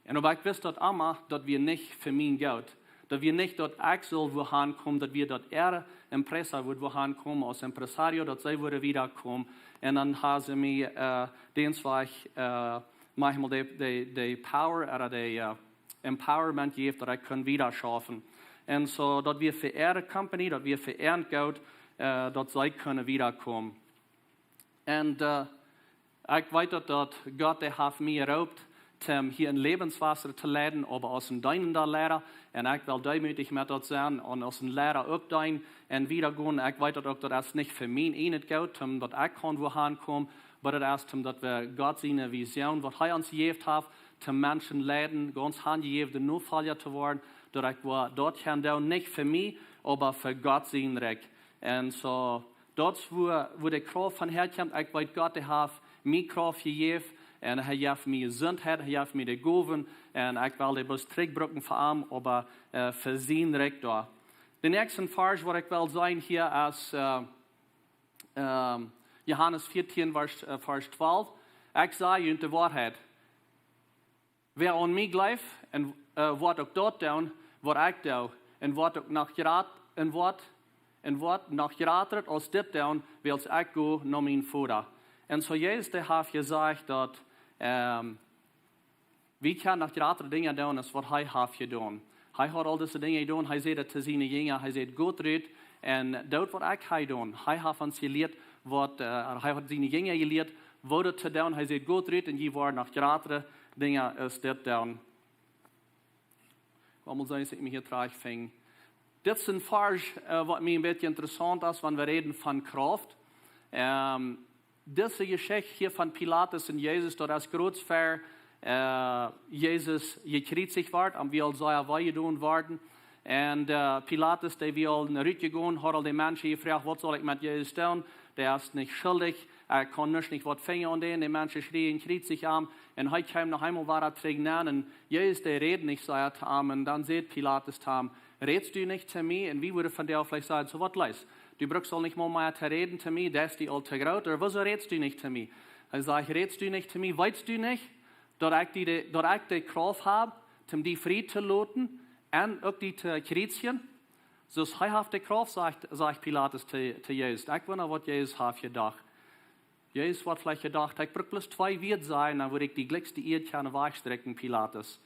Un oba ekj wist daut emma, daut wia nich fa mie goot. Daut wia nich daut ekj sull wua han komen, daut wia daut äare empresa wudd wua han komen aus empresario, daut see wudden wieda komen. Un dan haben see mie äh, dän Wajch äh, maunchmol de, de, de power, ooda de äh, empowerment jejäft, daut ekj kunn wieda schaufen. Un soo, daut wia fa äare company, daut wia fa äa goot, äh, daut see kunnen wieda komen. Un äh, ekj weet daut, daut Gott, dee haft mie jeroopt, om hia een Lebenswasser to leiden, oba aus een deenenda Liera. Un ekj well deemootich met daut sennen un aus een Liera uk deenen un wieda gonen. Ekj weet daut uk, daut es nich fa mie eenet Gott, om daut ekj kaun wua hankomen, oba daut es om daut wie Gott siene Vision, waut hee ons jejäft haft, to Menschen leiden, gaunz hanjejäwne Nofolja to woaren, daut ekj wua daut kaun doonen, nich fa mie, oba fa Gott sien Rikj. Un soo, daut es wua, wua de Krauft von häakjemt. Ekj weet, Gott, dee haft mie Krauft jejäft. Un hee jeft mie Jesuntheit, hee jeft mie de Gowen. Un ekj well dee bloos trigjbrucken fa am, oba äh, fa sien Rikj doa. De näakjste Varsch, waut ekj well sajen hia, es äh, ähm, Johanes vieetieen, Varsch, äh, Varsch twalf. Ekj saj junt de Woarheit. Wäa aun mie jleeft, un äh, woat uk daut doonen, waut ekj doo, un woat uk noch jrat, un woat, un woat noch jratret aus dit doonen, wiels ekj go no mienen Voda. Un soo Jesus, dee haft jesajcht, daut ähm, wie kjennen noch jratre Dinja doonen, aus waut hee haft jedonen. Hee haud aul dise Dinja jedonen, hee säd daut to siene Jinja, hee säd: "Got rut un doot waut ekj hab jedonen." Hee haft ons jelieet waut, äh, hee haud siene Jinja jelieet, waut to doonen. Hee säd: "Got rut un jie woaren noch jratre Dinja aus dit doonen." Ekj well mol seenen, aus ekj mie hia trigjfinj. Dit es een Varsch, äh, waut mie een bät interessaunt es, wan wie räden von Krauft. Ähm, dise Jeschicht hia von Pilatus un Jesus, daut es krakjt ver äh, Jesus jekjriezicht wort, un wia aul sea wee jedonen worden. Un äh, Pilatus, dee wia aul rutjegonen, haud aul de Menschen jefroacht: "Waut saul ekj met Jesus doonen? Dee es nich schuldich, ekj kaun nuscht nich waut finjen aun dän." De Menschen schrieejen: "Kjriezicht am!" Un hee kjeem noch eemol wada trigj nenn. Un Jesus, dee räd nich, säd hee to am. Un dan säd Pilatus to am: "Rätst du nich to mie?" Un wie wudden vondoag veleicht sajen: "Soo, waut leist? Du brukst aul nich mol mea to räden to mie, daut es die aul to groot. Ooda wuarom rätst du nich to mie?" Hee sajcht: "Rätst du nich to mie? Weetst du nich, daut ekj die, daut ekj de Krauft hab, om die frie to loten un uk die to kjriezijen?" Soo aus hee haft de Krauft, sajcht, sajcht Pilatus to, to Jesus. Ekj wunda, waut Jesus haft jedocht. Jesus haud veleicht jedocht: "Ekj bruk bloos twee Wieed sajen, dan wudd ekj die jlikjs de Ieed kjennen wajchstrakjen, Pilatus."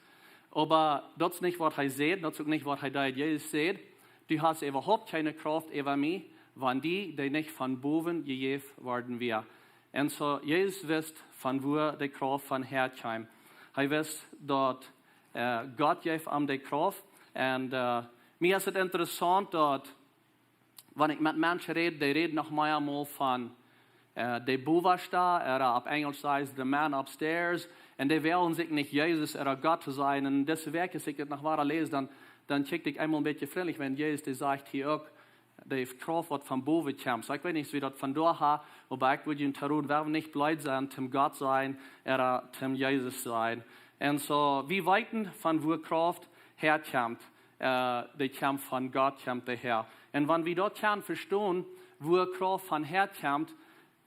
Oba daut es nich, waut hee säd, daut es uk nich, waut hee deed. Jesus säd: "Du hast äwahaupt kjeene Krauft äwa mie, wan die dee nich von bowen jejäft worden wia." Un soo, Jesus wist, von wua de Krauft von häakjeem. Hee wist, daut äh, Gott jeef am de Krauft. Un äh, mie es et interessaunt, daut wan ekj met Menschen räd, dee räden noch mea mol von äh, de Bowasta, ooda opp Enjlisch sajcht see the man upstairs. Un dee woagen sikj nich Jesus ooda Gott to sajen. Un dise Wäakj, aus ekj dit noch wada läs, dan, dan kjikj ekj eemol een bät frintlich, wan Jesus, dee sajcht hia uk, de Krauft, waut von bowen kjemt. Soo, ekj weet nich, aus wie daut vondoag haben, oba ekj wudd junt roden, wie woaren nich blied sennen, om Gott sajen ooda om Jesus sajen. Un soo, wie weeten, von wua Krauft häakjemt. Äh, dee kjemt von Gott, kjemt dee häa. Un wan wie daut kjennen vestonen, wua Krauft von häakjemt,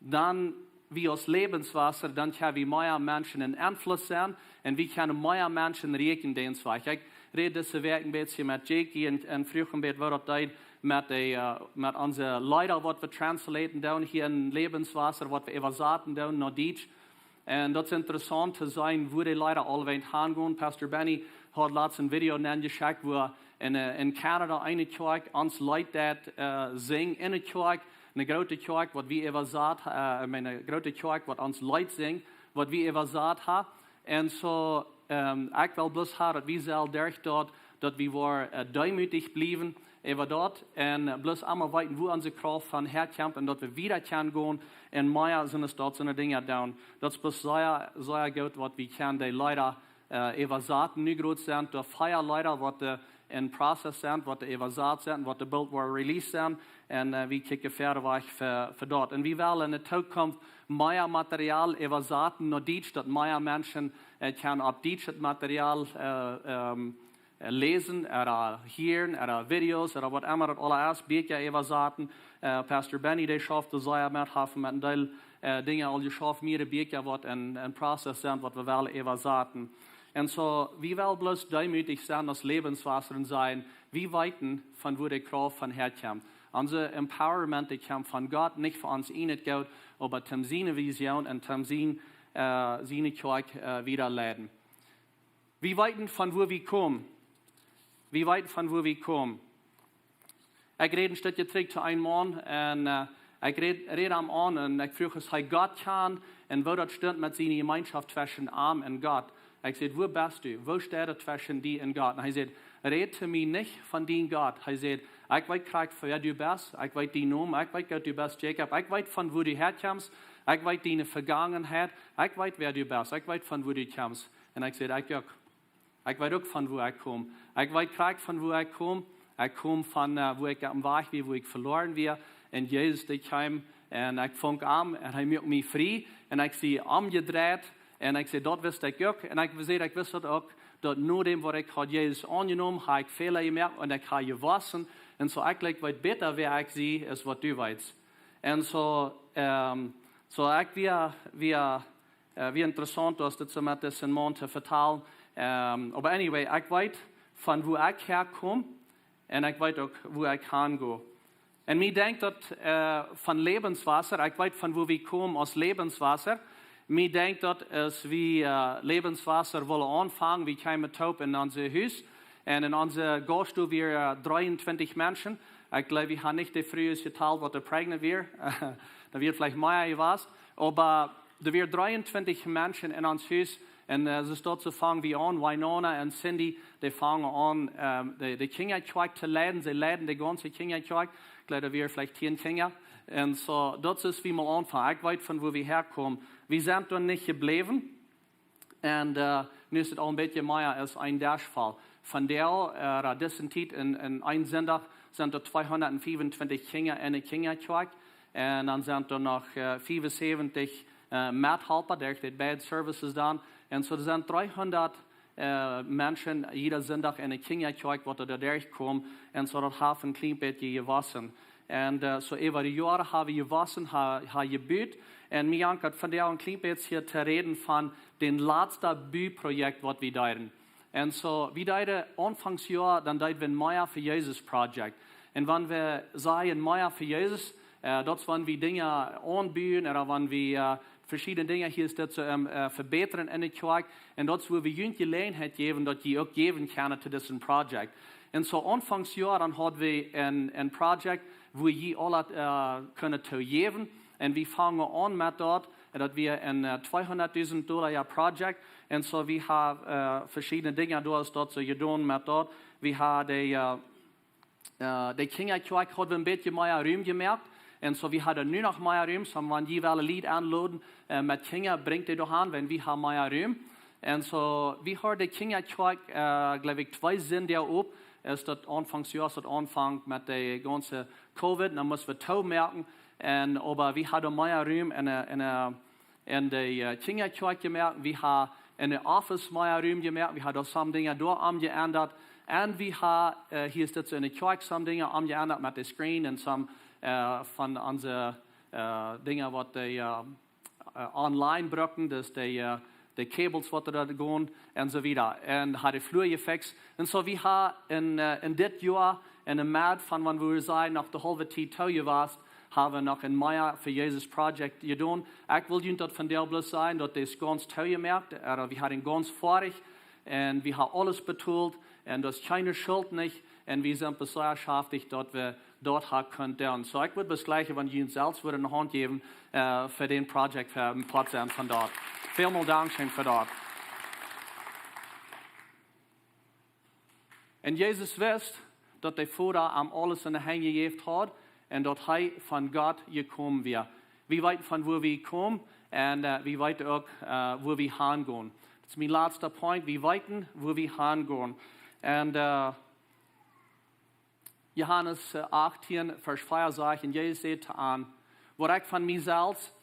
dan wie aus Lebenswasser, dan kjennen wie mea Menschen een Enfluss sennen un wie kjennen mea Menschen rieekjen dän Wajch. Ekj räd dise Wäakj een bät met Jake un, un fruach een bät, woo daut deed met, de, äh, met onse Lieda, waut wie translaten doonen hia en Lebenswasser, waut wie äwasaten doonen no Dietsch. Un daut es interessaunt to seenen, wua de Lieda aulwäajen hangonen. Pastor Benny haud latst een Video nenjeschekjt, wua en, äh, en Canada eene Kjoakj ons Leet deed äh, sinjen en eene Kjoakj, eene groote Kjoakj, waut wie äwasat, äh, ekj meen, eene groote Kjoakj, waut ons Leet sinjt, waut wie äwasat haben. Un soo, ähm, ekj well bloos haben, daut wie selfst derch daut, daut wie woaren äh, deemootich bliewen äwa daut un äh, bloos emma weeten, wua onse Krauft von häakjemt un daut wie wieda kjennen gonen un mea sent aus daut soone Dinja doonen. Daut es bloos sea, sea goot, waut wie kjennen de Lieda äh, äwasaten. Nu krakjt sent doa vea Lieda, waut äh, en Prozess sent, waut äwasat sent, waut boolt woaren released sent. Un äh, wie kjikjen wieda wajch fa, fa daut. Un wie wellen en de Tookunft mea Material äwasaten no Dietsch, daut mea Menschen äh, kjennen opp Dietsch daut Material äh, ähm, äh, läsen, ooda hieren, ooda Videos, ooda waut emma daut aules es, Bieekja äwasaten. Äh, Pastor Benny, dee schauft doa sea met, haft met een Deel äh, Dinja aul jeschauft, mea Bieekja, waut en, en Prozess sent, waut wie wellen äwasaten. Un soo, wie wellen bloos deemootich sennen aus Lebenswasser un sajen, wie weeten, von wua de Krauft von häakjemt. Onse Empowerment, dee kjemt von Gott, nich von ons ieejnet Goot, oba om siene Vision un om sien, äh, siene Kjoakj äh, wieda leiden. Wie weeten, von wua wie komen. Wie weeten, von wua wie komen. Ekj räd een Stekj trigj to een Maun un äh, ekj räd, räd am aun un ekj fruach, aus hee Gott kjand un woo daut stunt met siene Jemeenschoft tweschen am un Gott. Ekj säd: "Wua best du? Wua steit daut tweschen die un Gott?" Un hee säd: "Räd to mie nich von dien Gott." Hee säd: "Ekj weet krakjt wäa du best, ekj weet dien Nomen, ekj weet daut du best Jakob, ekj weet von wua du häakjemst, ekj weet diene Vegangenheit, ekj weet wäa du best, ekj weet von wua du kjemst." Un ekj säd: "Ekj uk. Ekj weet uk von wua ekj kom. Ekj weet krakjt von wua ekj kom. Ekj kom von, äh, wua ekj oppem Wajch wia, wua ekj veloaren wia. Un Jesus, dee kjeem un ekj funk am un hee muak mie frie. Un ekj sie omjedreit un ekj säd: Daut wist ekj uk." Un ekj säd: "Ekj wist daut uk, daut no däm waut ekj haud Jesus aunjenomen, haud ekj Fäla jemoakt un ekj haud jewossen. Un soo ekj jlikj weet bäta wäa ekj sie aus waut du weetst." Un soo, ähm, soo ekj wia, wia, äh, wia interessaunt, daut dit soo met disen Maun to vetalen. Ähm, oba anyway, ekj weet von wua ekj häakom un ekj weet uk wua ekj han go. Un mie denkjt daut, äh, von Lebenswasser, ekj weet von wua wie komen aus Lebenswasser. Mie denkjt daut, aus wie, äh, Lebenswasser wullen aunfangen, wie kjeemen toop en ons Hus. Un en onse Gauststow wieren, äh, dreeuntwintich Menschen. Ekj jleew, wie haben nich de Frues jetalt waut doa pregnant wieren. Daut wieren veleicht mea jewast. Oba doa wieren dreeuntwintich Menschen en ons Hus. Un, äh, soo daut soo fungen wie aun, Winona un Cindy, dee fungen aun, ähm, de, de Kjinjakjoakj to leiden. See leiden de gaunze Kjinjakjoakj. Ekj jleew, doa wieren veleicht tieen Kjinja. Un soo, daut es woo wie aunfungen. Ekj weet von wua wie häakomen. Wie sent doa nich jebläwen. Un, äh, nu es et aul een bät mea aus een Desch voll. Vondoag, äh, oda dise Tiet en, en een Sindach sent doa tweehundatfiefuntwintich Kjinja en de Kjinjakjoakj. Un dan sent doa noch, äh, fiefunsäwentich, äh, Methalpa, dee deit beid Services dan. Un soo, doa sent dreehundat, äh, Menschen jieda Sindach en de Kjinjakjoakj, waut doa derchkomen. Un soo, daut haft een kjlien bät jewossen. Un, äh, soo äwa de Joaren haben wie jewossen, ha, ha jebut. Un mie jankat vondoag een kjlien bät hia to räden von daut latste Buprojekt waut wie deeden. Un soo, wie deeden Aunfangs Joa, dan deeden wie een Mea fa Jesus Project. Un wan wie sajen Mea fa Jesus, äh, daut es wan wie Dinja aunbuen, oda wan wie, äh, veschiedne Dinja hia es dit soo, ähm, äh, vebätren en de Kjoakj. Un daut es wua wie junt Jeläajenheit jäwen, daut jie uk jäwen kjennen to disen Project. Un soo Aunfangs Joa, dan haud wie een, een Project, wua jie aule, äh, kunnen to jäwen. Un wie fungen aun met daut, un daut wia een, äh, tweehundatdusent Dolla Joa Project. Un soo, wie haben, äh, veschiedne Dinja doa, es daut soo jedonen met daut. Wie haben de, äh, äh, de Kjinjakjoakj haud wie een bät mea Rum jemoakt. Un soo, wie haben nu noch mea Rum, soo wan jie wellen Lied aunloden, äh, met Kjinja, brinjt dee doa han, wan wie haben mea Rum. Un soo, wie haben de Kjinjakjoakj, äh, jleew ekj, twee Sindach opp, es daut Aunfangs Joa, es daut aunfunk met de gaunze Covid, dan musten wie toomoaken. Un, oba wie haben mea Rum en, äh, en, äh, en de, äh, Kjinjakjoakj jemoakt. Wie haben en de Office mea Rum jemoakt. Wie haben doa some Dinja doa omjeendat. Un wie haben, äh, hia es dit soo en de Kjoakj some Dinja omjeendat met de Screen un some, äh, von onse, äh, Dinja waut de, äh, äh, online brucken, daut de, äh, de Cables waut doa gonen un soo wieda. Un haben de Flua jefixt. Un soo, wie haben en, äh, en dit Joa, en de Medd von wan wie sajen, noch de haulwe Tiet too jewast, haben wie noch een Mea fa Jesus Project jedonen. Ekj well junt daut vondoag bloos sajen, daut es gaunz toojemoakt, äh, wie haben gaunz foadich, un wie haben aules betolt, un daut es kjeene Schult nich, un wie sent bloos sea schaftich, daut wie daut haben kunt doonen. Soo, ekj wudd bloos jlikjen, wan jie selfst wudden eene Haunt jäwen, äh, fa dän Project, fa een Poat sennen von daut. Välmol Dankscheen fa daut. Un Jesus wist, daut de Voda am aules en de Henj jejäft haud un daut hee von Gott jekomen wia. Wie weeten von wua wie komen un, äh, wie weeten uk, äh, wua wie han gonen. Daut es mien latsta Punkt. Wie weeten, wua wie han gonen. Un, äh, Johanes, äh, achtieen, Varsch vea sajcht, un Jesus säd to an: "Waut ekj von mie selfst,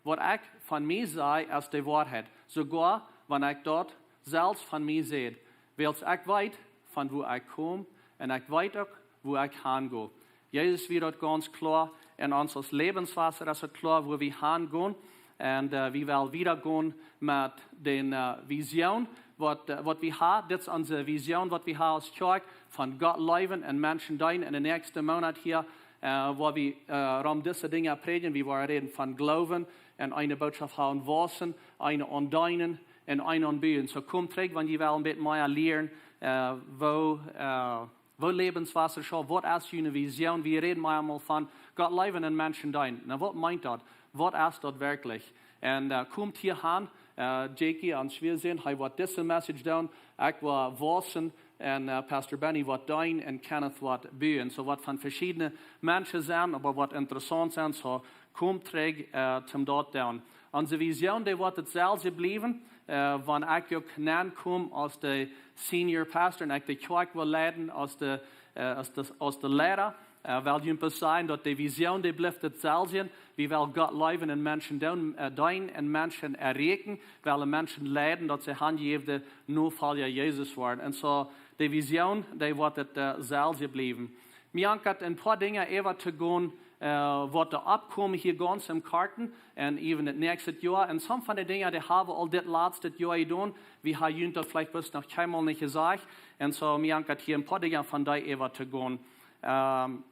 waut ekj von mie saj, es de Woarheit. Soogoa wan ekj daut selfst von mie säd, wiels ekj weet, von wua ekj kom, un ekj weet uk, wua ekj han go." Jesus wia daut gaunz kloa, un ons aus Lebenswasser es et kloa, wua wie han gonen. Un, äh, wie wellen wieda gonen met dän, äh, Vision, waut, äh, waut wie haben. Dit es onse Vision, waut wie haben aus Kjoakj, von Gott leewen un Menschen deenen. En de näakjste Moonat hia, äh, woa wie, äh, rom dise Dinja prädjen. Wie woaren räden von Gloowen un eene Bootschoft haben, waussen, eene aun deenen un eene aun buen. Soo, komt trigj, wan jie wellen een bät mea lieren, äh, woo, äh, woo Lebenswasser es, waut es june Vision? Wie räden mau emol von Gott leewen un Menschen deenen. Nu, waut meent daut? Waut es daut werkjlich? Un, äh, komt hia han, Äh, Jakey, ons Schwieersän, hee woat dise Message doonen. Ekj woa wausen un äh, Pastor Benny woat deenen un Kenneth woat buen. Soo waut von veschiedne Menschen sennen, oba waut interessaunt sennen, soo kom trigj äh, toom daut doonen. Onse Vision, dee woat daut selwje bliewen, äh, wan ekj uk nenn kom aus de Senior Pastor un ekj de Kjoakj well leiden aus de, äh, aus de, aus de Liera. Äh, well junt bloos sajen, daut de Vision, dee blift daut selwje. Wie wellen Gott leewen un Menschen doonen, äh, deenen un Menschen erreichen, wellen Menschen leiden, daut see hanjejäwde Nofolja Jesus woaren. Un soo, de Vision, dee woat daut äh, selwje bliewen. Mie jankat een poa Dinja äwa to gonen, äh, waut doa oppkomen hia gaunz em Korten un even daut näakjste Joa. Un some von de Dinja, dee hab wie aul dit latste Joa jedonen. Wie haben junt daut veleicht bloos noch kjeenmol nich jesajcht. Un soo, mie jankat hia een poa Dinja von dee äwa to gonen. Ähm,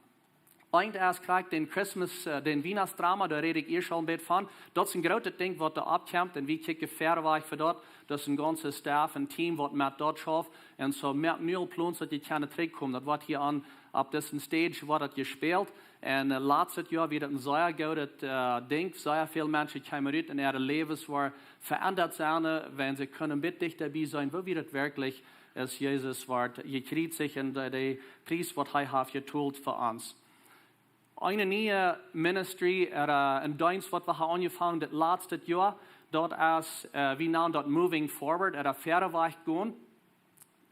eent es krakjt dän Christmas, äh, dän Wienachtsdrama, doa räd ekj ieescht aul een bät von. Daut es een grootet Dinkj, waut doa oppkjemt. Un wie kjikjen wieda fa daut. Daut es een gaunzet Staff, een Team, waut met daut schauft. Un soo moakt nu aul Plons, daut jie kjennen trigjkomen. Daut woat hia aun, opp dise Stage woat daut jespält. Un äh, latste Joa wia daut een sea goodet äh, Dinkj. Sea väl Menschen kjeemen rut un äare Läwes woaren veendat sennen, äh, wan see kjennen een bät dichta bie sennen, woo wia daut werkjlich es, Jesus woat jekjriezicht un de, de Pries, waut hee haft jetolt fa ons. Eene niee Ministry, äh, een Deenst, waut wie haben aunjefongen dit latste Joa, daut es, äh, wie nanen daut Moving Forward, ooda wieda wajch gonen.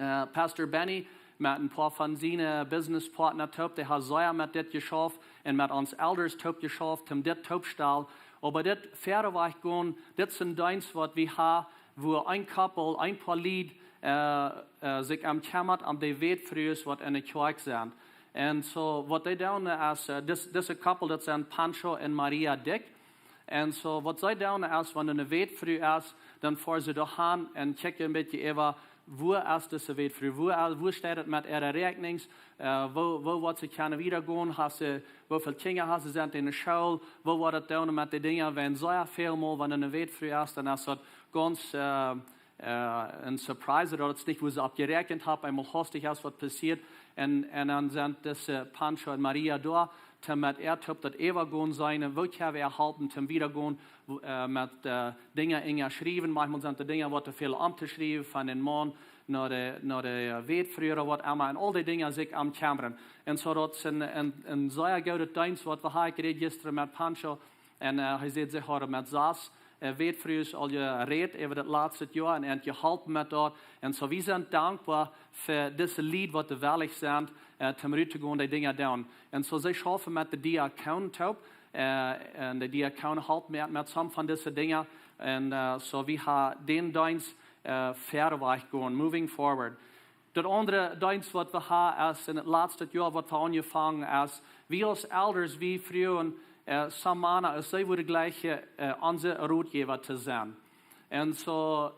Äh, Pastor Benny met een poa von siene Businesspartner toop, dee haben sea met dit jeschauft un met ons Elders toop jeschauft, om dit toop to stalen. Oba dit wieda wajch gonen, dit es een Deenst, waut wie haben, wua een Koppel, een poa Lied, äh, äh, sikj om kjemmat, om de Wätfrues, waut enne Kjoakj sent. Un soo, waut dee doonen es, äh, dis, dise Koppel, daut sent Pancho un Maria Dyck. Un soo, waut see doonen es, wan eene Wätfru es, dan foaren see doa han un kjikjen een bät äwa, wua es dise Wätfru, wua, wua steit daut met äare Räakjnings, äh, woo, woo woat see kjennen wieda gonen, haft see, woo väl Kjinja haft see, sent dee enne School, woo woat daut doonen met de Dinja, wan sea väl mol, wan eene Wätfru es, dan es daut gaunz, äh, äh, een Surprise, daut es nich, wua see opp jeräakjent haben, eemol haustich es waut passieet. Un, un dan sent dise Pancho un Maria doa, om met äa toop daut äwa gonen sennen, un woo kjenn wie äa halpen, om wieda gonen, woo, äh, met äh, Dinja enjeschriewen. Maunchmol sent doa Dinja, waut to väl om to schriewen, von een Maun no de, no de äh, Wätfru ooda waut emma. Un aul dee Dinja sikj om kjemren. Un soo daut es een, een, een sea goodet Deenst, waut wie haben jekjräajen jistren met Pancho. Un äh, hee säd, see hauden met sas äh, Wätfrues aul jerät äwa daut latste Joa un an jeholpen met daut. Un soo, wie sent dankboa fa dise Lied, waut dee wellich sent, äh, om rut to gonen, dee Dinja doonen. Un soo, see schaufen met de Diakonen toop. Äh, un de Diakonen halpen met, met some von dise Dinja. Un äh, soo, wie haben dän Deenst äh, wieda wajch gonen, moving forward. Daut aundre Deenst, waut wie haben, es en daut latste Joa, waut wie aunjefongen haben, es, wie aus Elders, wie fruagen äh, some Mana, aus see wudden jlikjen, äh, onse Rotjäwa to sennen. Un soo,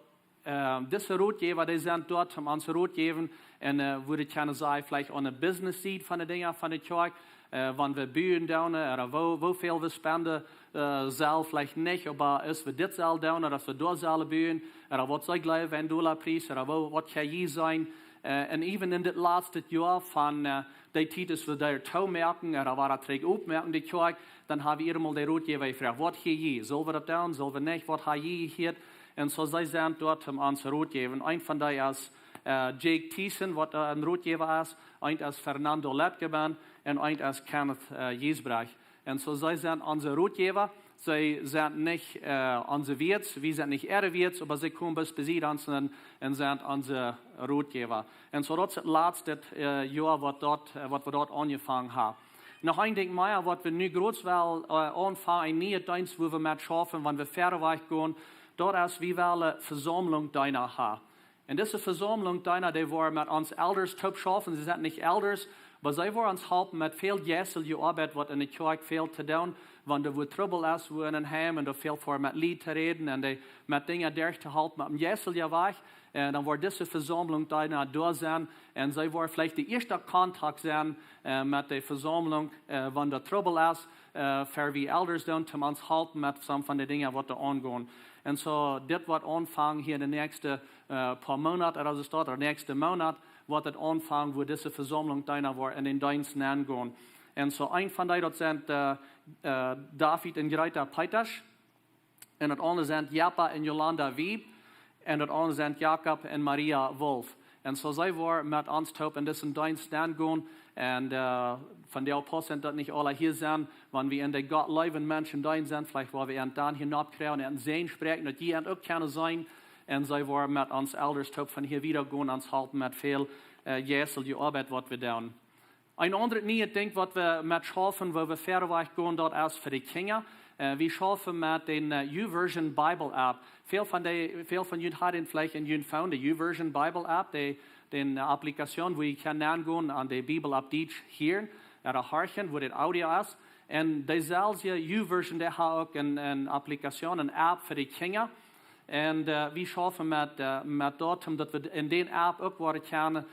äh, dise Rotjäwa, dee sent doa, om ons Rot jäwen, un äh, wudden kjennen sajen, veleicht aun de Business Sied von de Dinja von de Kjoakj, äh, wan wie buen doonen, ooda woo, woo väl wie spenden, äh, sell veleicht nich, oba aus wie dit sell doonen, ooda aus wie doa sell buen, ooda waut see jleewen, een Dolla Pries, ooda woo, waut kjenn jie sennen. Äh, un even en dit latste Joa von äh, dee Tiet, aus wie doa toomoaken, ooda wada trigj opmoaken, de Kjoakj, dan haben wie emol de Rotjäwa jefroacht, waut hia jie, sell wie daut doonen, sell wie nich, waut haben jie jehieet? Un soo, see sent doa, om ons Rot jäwen. Eent von dee es äh, Jake Thiessen, waut äh, een Rotjäwa es, eent es Fernando Letgeben un eent es Kenneth äh, Giesbrecht. Un soo, see sent onse Rotjäwa. See sent nich äh, onse Wieets, wie sent nich äare Wieets, oba see komen bloos bie ons un, un sent onse Rotjäwa. Un soo, daut es daut latste äh, Joa, waut doa, äh, waut wie doa aunjefongen haben. Noch een Dinkj mea, waut wie nu groots wellen äh, aunfangen, een nieet Deenst, wua wie met schaufen, wan wie wieda wajch gonen, daut es, wie wellen Vesaumlunk Deena haben. Un dise Vesaumlunk Deena, dee woaren met ons Elders toop schaufen. See sent nich Elders, oba see woaren ons halpen met väl jeistelje Oabeit, waut en de Kjoakj väl to doonen. Wan doa wua Trubbel es, wua en een Heim, un doa väl fa met Lied to räden un dee met Dinja derch to halpen opp een jeisteljen Wajch. Un dan woat dise Vesaumlunk Deena doa sennen. Un see woaren veleicht de ieeschte Kontakt sennen äh, met de Vesaumlunk, äh, wan doa Trubbel es, äh, fa wie Elders doonen, om ons halpen met some von de Dinja, waut doa aungonen. Un soo, dit woat aunfangen hia de näakjste äh, poa Moonat, ooda soo, ooda näakjste Moonat, woat daut aunfangen, wua dise Vesaumlunk Deena woaren en dän Deenst nengonen. Un soo, eent von dee, daut sent äh, äh, David un Greta Peetasch. Un daut aundre sent Jeppa un Jolanda Wieb. Un daut aundre sent Jakob un Maria Wolf. Un soo see woaren met ons toop en disen Deenst nengonen. Un vondoag paust daut nich aula hia sent, wan wie en de Gott leewen Menschen deenen sent, veleicht woa wie an dan hia nopp kjrieen un Säajen spräakjen, daut jie an uk kjennen sennen. Un see woaren met ons Eltren toop von hia wieda gonen, ons halpen met väl jeistelje Oabeit waut wie doonen. Een aundret nieet Dinkj waut wie met schaufen, woo wie wieda wajch gonen, daut es fa de Kjinja. Wie schaufen met dän YouVersion Bible App. Väl von junt haben veleicht en jun phone de YouVersion Bible App, dee Applikation wua jie kjennen nengonen un de Bibel opp Dietsch hieren, ooda horchen, wua daut Audio es. Un deeselwje YouVersion, dee haft uk eene Applikation, eene App fa de Kjinja. Un wie schaufen met daut, om daut wie en dän App uk woaren kjennen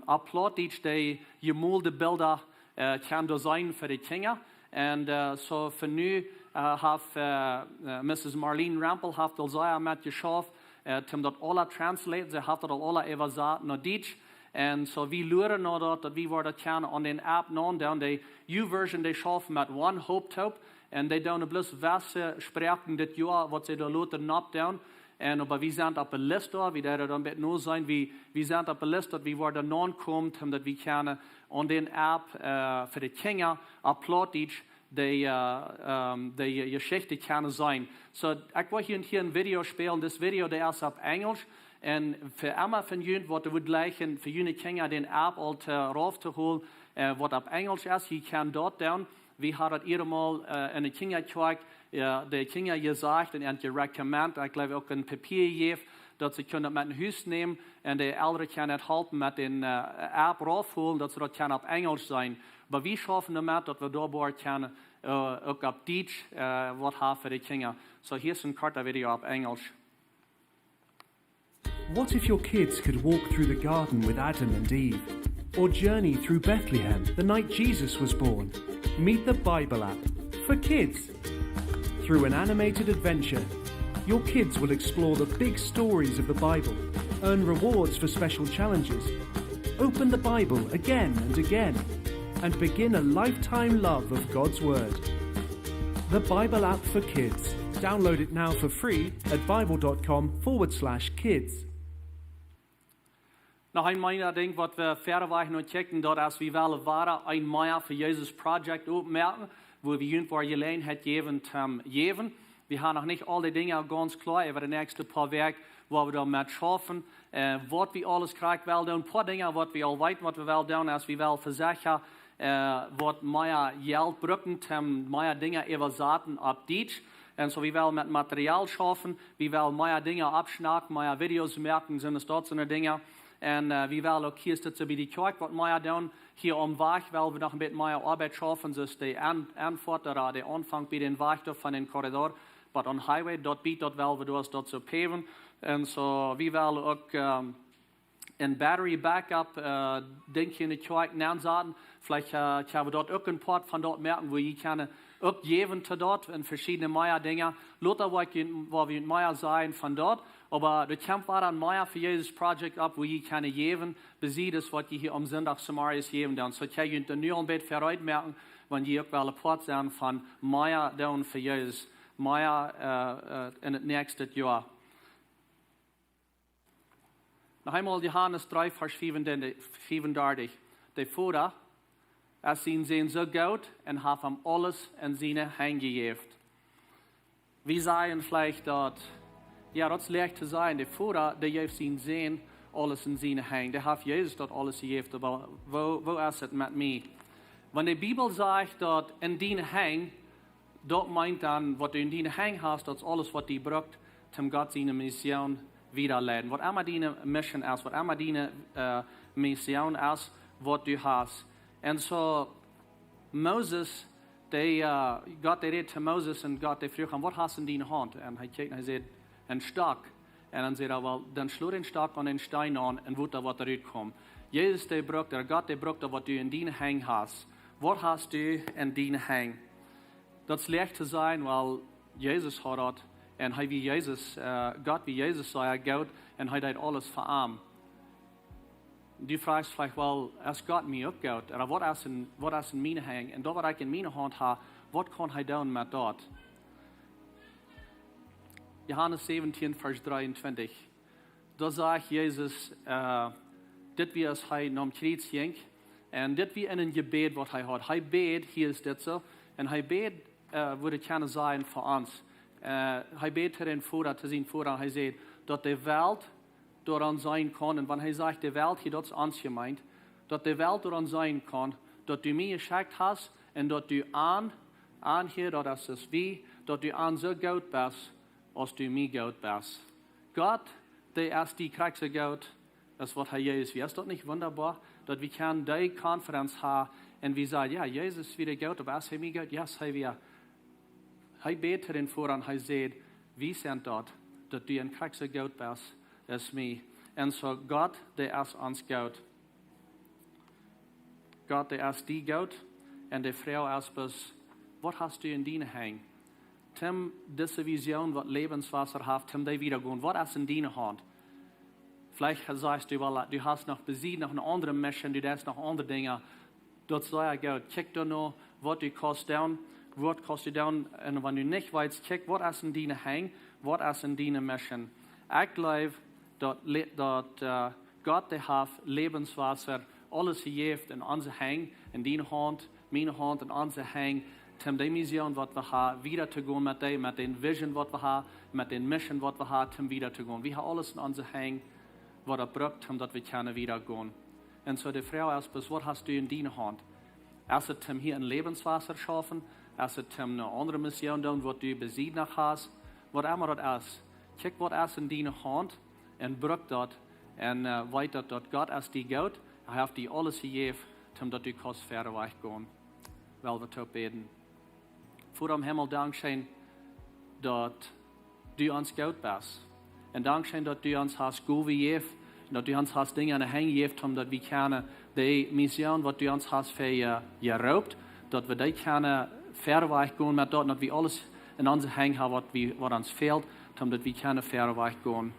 opp Plautdietsch de jemoolde Bilda kjennen doa seenen fa de Kjinja. Un soo fa nu haft Mrs Marlene Rempel haft aul sea met jeschauft, om daut aula translate, see haft daut aul aula äwasat no Dietsch. Un soo wie luaren no daut, daut wie woaren daut kjennen aun dän App nondoonen. De YouVersion, dee schaufen met One Hope toop. Un dee doonen bloos wesse Sproaken dit Joa, waut see doa loten nopp doonen. Un oba wie sent opp de List doa, wie deeden dan bät no seenen, wie sent opp de List daut wie woaren nonkomen, om daut wie kjennen aun dän App fa de Kjinja opp Plautdietsch de Jeschicht kjennen seenen. Soo ekj woa junt hia een Video spälen. Dis Video, dee es opp Enjelsch. Un fa emma von junt waut wudd jleichen fa june Kjinja dän App aul rauf to holen, waut opp Enjelsch es, jie kjennen daut doonen. Wie haben daut eenmol en de Kjinjakjoakj de Kjinja jesajcht un an jerecommend, ekj jleew uk een Papia jejäft, daut see kjennen daut met no Hus nämen. Un de Eltren kjennen daut halpen met dän App rauf holen, daut see daut kjennen opp Enjelsch seenen. Oba wie schaufen doamet daut wie doa woaren kjennen uk opp Dietsch waut haben fa de Kjinja. Soo hia es een kortet Video opp Enjelsch. What if your kids could walk through the garden with Adam and Eve? Or journey through Bethlehem the night Jesus was born? Meet the Bible app for kids. Through an animated adventure, your kids will explore the big stories of the Bible, earn rewards for special challenges, open the Bible again and again, and begin a lifetime love of God's Word. The Bible app for kids. Download it now for free at bible dot com forward slash kids. Noch een mea Dinkj waut wie wieda wajch no kjikjen, daut es, wie wellen wieda een Mea fa Jesus Project opmoaken, wua wie junt woaren Jeläajenheit jäwen toom jäwen. Wie haben noch nich aul de Dinja gaunz kloa, äwa de näakjste poa Wäakj woa wie doamet schaufen. Waut wie aules krakjt wellen doonen, poa Dinja waut wie aul weeten waut wie wellen doonen, es wie wellen vesecha waut mea Jelt brucken toom mea Dinja äwasaten opp Dietsch. Un soo wie wellen met Material schaufen, wie wellen mea Dinja oppschnacken, mea Videos moaken, sent daut soone Dinja. Un wie wellen uk hia soo bie de Kjoakj waut mea doonen. Hia aum Wajch wellen wie noch een bät mea Oabeit schaufen, soo aus de Enfoat, de Aunfank bie dän Wajch doa von dän Korridor, bot aun Highway, daut bie daut wellen wie doa soo päwen. Un soo wie wellen uk een battery backup Dinkj en de Kjoakj nensaten. Veleicht kjenn wie daut uk een Poat von daut moaken, wua jie kjennen uk jäwen to daut en veschiedne mea Dinja. Lota woa wie mea sajen von daut. Oba doa kjemt wada een Mea fa Jesus Project opp, wua jie kjennen jäwen, besides waut jie hia aum Sindach zemorjes jäwen doonen. Soo kjenn jie junt nu aul een bät vereed moaken, wan jie uk wellen Poat sennen von mea doonen fa Jesus, mea en daut näakjste Joa. Noch eemol Johanes dree, Varsch fiefundartich. De Voda es sien Sän soo goot un haft am aules en siene Henj jejäft. Wie sajen veleicht daut, jo, daut es leicht to sajen, de Voda, dee jeef sien Sän aules en siene Henj. Dee haft Jesus daut aules jejäft, oba woo es et met mie? Wan de Bibel sajcht daut en diene Henj, daut meent dan, waut du en diene Henj hast, daut es aules waut die brukt, toom Gott siene Mission wieda leiden. Waut emma diene Mission es, waut emma diene Mission es, waut du hast. Un soo Moses, dee, Gott dee räd to Moses un Gott dee fruach am: Waut hast en diene Haunt? Un hee kjikjt un hee säd: Een Stock. Un dan säd hee: Well, dan schlo dän Stock aun dän Steen aun un Wota woat rutkomen. Jesus dee brukt, ooda Gott dee brukt daut waut du en diene Henj hast. Waut hast du en diene Henj? Daut es leicht to sajen, well, Jesus haud daut un hee wia Jesus, Gott wia Jesus sea goot un hee deed aules fa am. Du frajchst veleicht: Well, es Gott mie uk goot? Ooda waut es en miene Henj? Un daut waut ekj en miene Haunt hab, waut kaun hee doonen met daut? Johanes säwentieen, Varsch dreeuntwintich. Doa sajcht Jesus, äh, dit wia aus hee nom Kjriez jinkj. Un dit wia een Jebäd waut hee haud. Hee bäd, hia es dit soo. Un hee bäd, äh, wudd ekj kjennen sajen fa ons. Äh, hee bäd to dän Voda, to sienen Voda. Un hee säd, daut de Welt doaraun seenen kaun. Un wan hee sajcht, de Welt hia, daut es ons jemeent, daut de Welt doaraun seenen kaun, daut du mie jeschekjt hast un daut du an, an hia, daut es wie, daut du an soo goot best, aus du mie goot best. Gott, dee es die krakjt soo goot, aus waut hee Jesus wia. Es daut nich wundaboa, daut wie kjennen dee Konferenz haben un wie sajen, jo, Jesus wia goot, oba es hee mie goot? Jo, es hee wia. Hee bäd to dän Voda un hee säd, wie sent daut, daut du an krakjt soo goot best aus mie. Un soo Gott, dee es ons goot. Gott, dee es die goot. Un de Froag es bloos, waut hast du en diene Henj? Toom dise Vision, waut Lebenswasser haft, toom dee wieda gonen. Waut es en diene Haunt? Veleicht sajchst du, well, du hast noch besied, noch eene aundre Mission, du deist noch aundre Dinja. Daut es sea goot. Kjikj doano, waut du kaust doonen, waut kaust du doonen. Un wan du nich weetst, kjikj, waut es en diene Henj, waut es en diene Mission. Ekj jleew, daut, le- daut, äh, Gott, dee haft Lebenswasser, aules jejäft en onse Henj, en diene Haunt, miene Haunt, en onse Henj, toom dee Mission, waut wie haben, wieda to gonen met dee, met dän Vision, waut wie haben, met dän Mission, waut wie haben, toom wieda to gonen. Wie haben aules en onse Henj, waut daut brukt, toom daut wie kjennen wieda gonen. Un soo de Froag es, bloos, waut hast du en diene Haunt? Es et toom hia een Lebenswasser schaufen? Es et toom eene aundre Mission doonen, waut du besied noch hast? Waut emma daut es. Kjikj, waut es en diene Haunt un bruk daut. Un, äh, weet daut, daut Gott es die goot. Hee haft die aules jejäft, toom daut du kaust wieda wajch gonen. Well wie toop bäden. Voda em Himmel, dankscheen, daut du ons goot best. Un dankscheen, daut du ons hast Gowen jejäft, un daut du ons hast Dinja en de Henj jejäft, toom daut wie kjennen dee Mission, waut du ons hast ver je- jeroopt, daut wie dee kjennen wieda wajch gonen met daut, daut wie aules en onse Henj haben, waut wie, waut ons fält, toom daut wie kjennen wieda wajch gonen.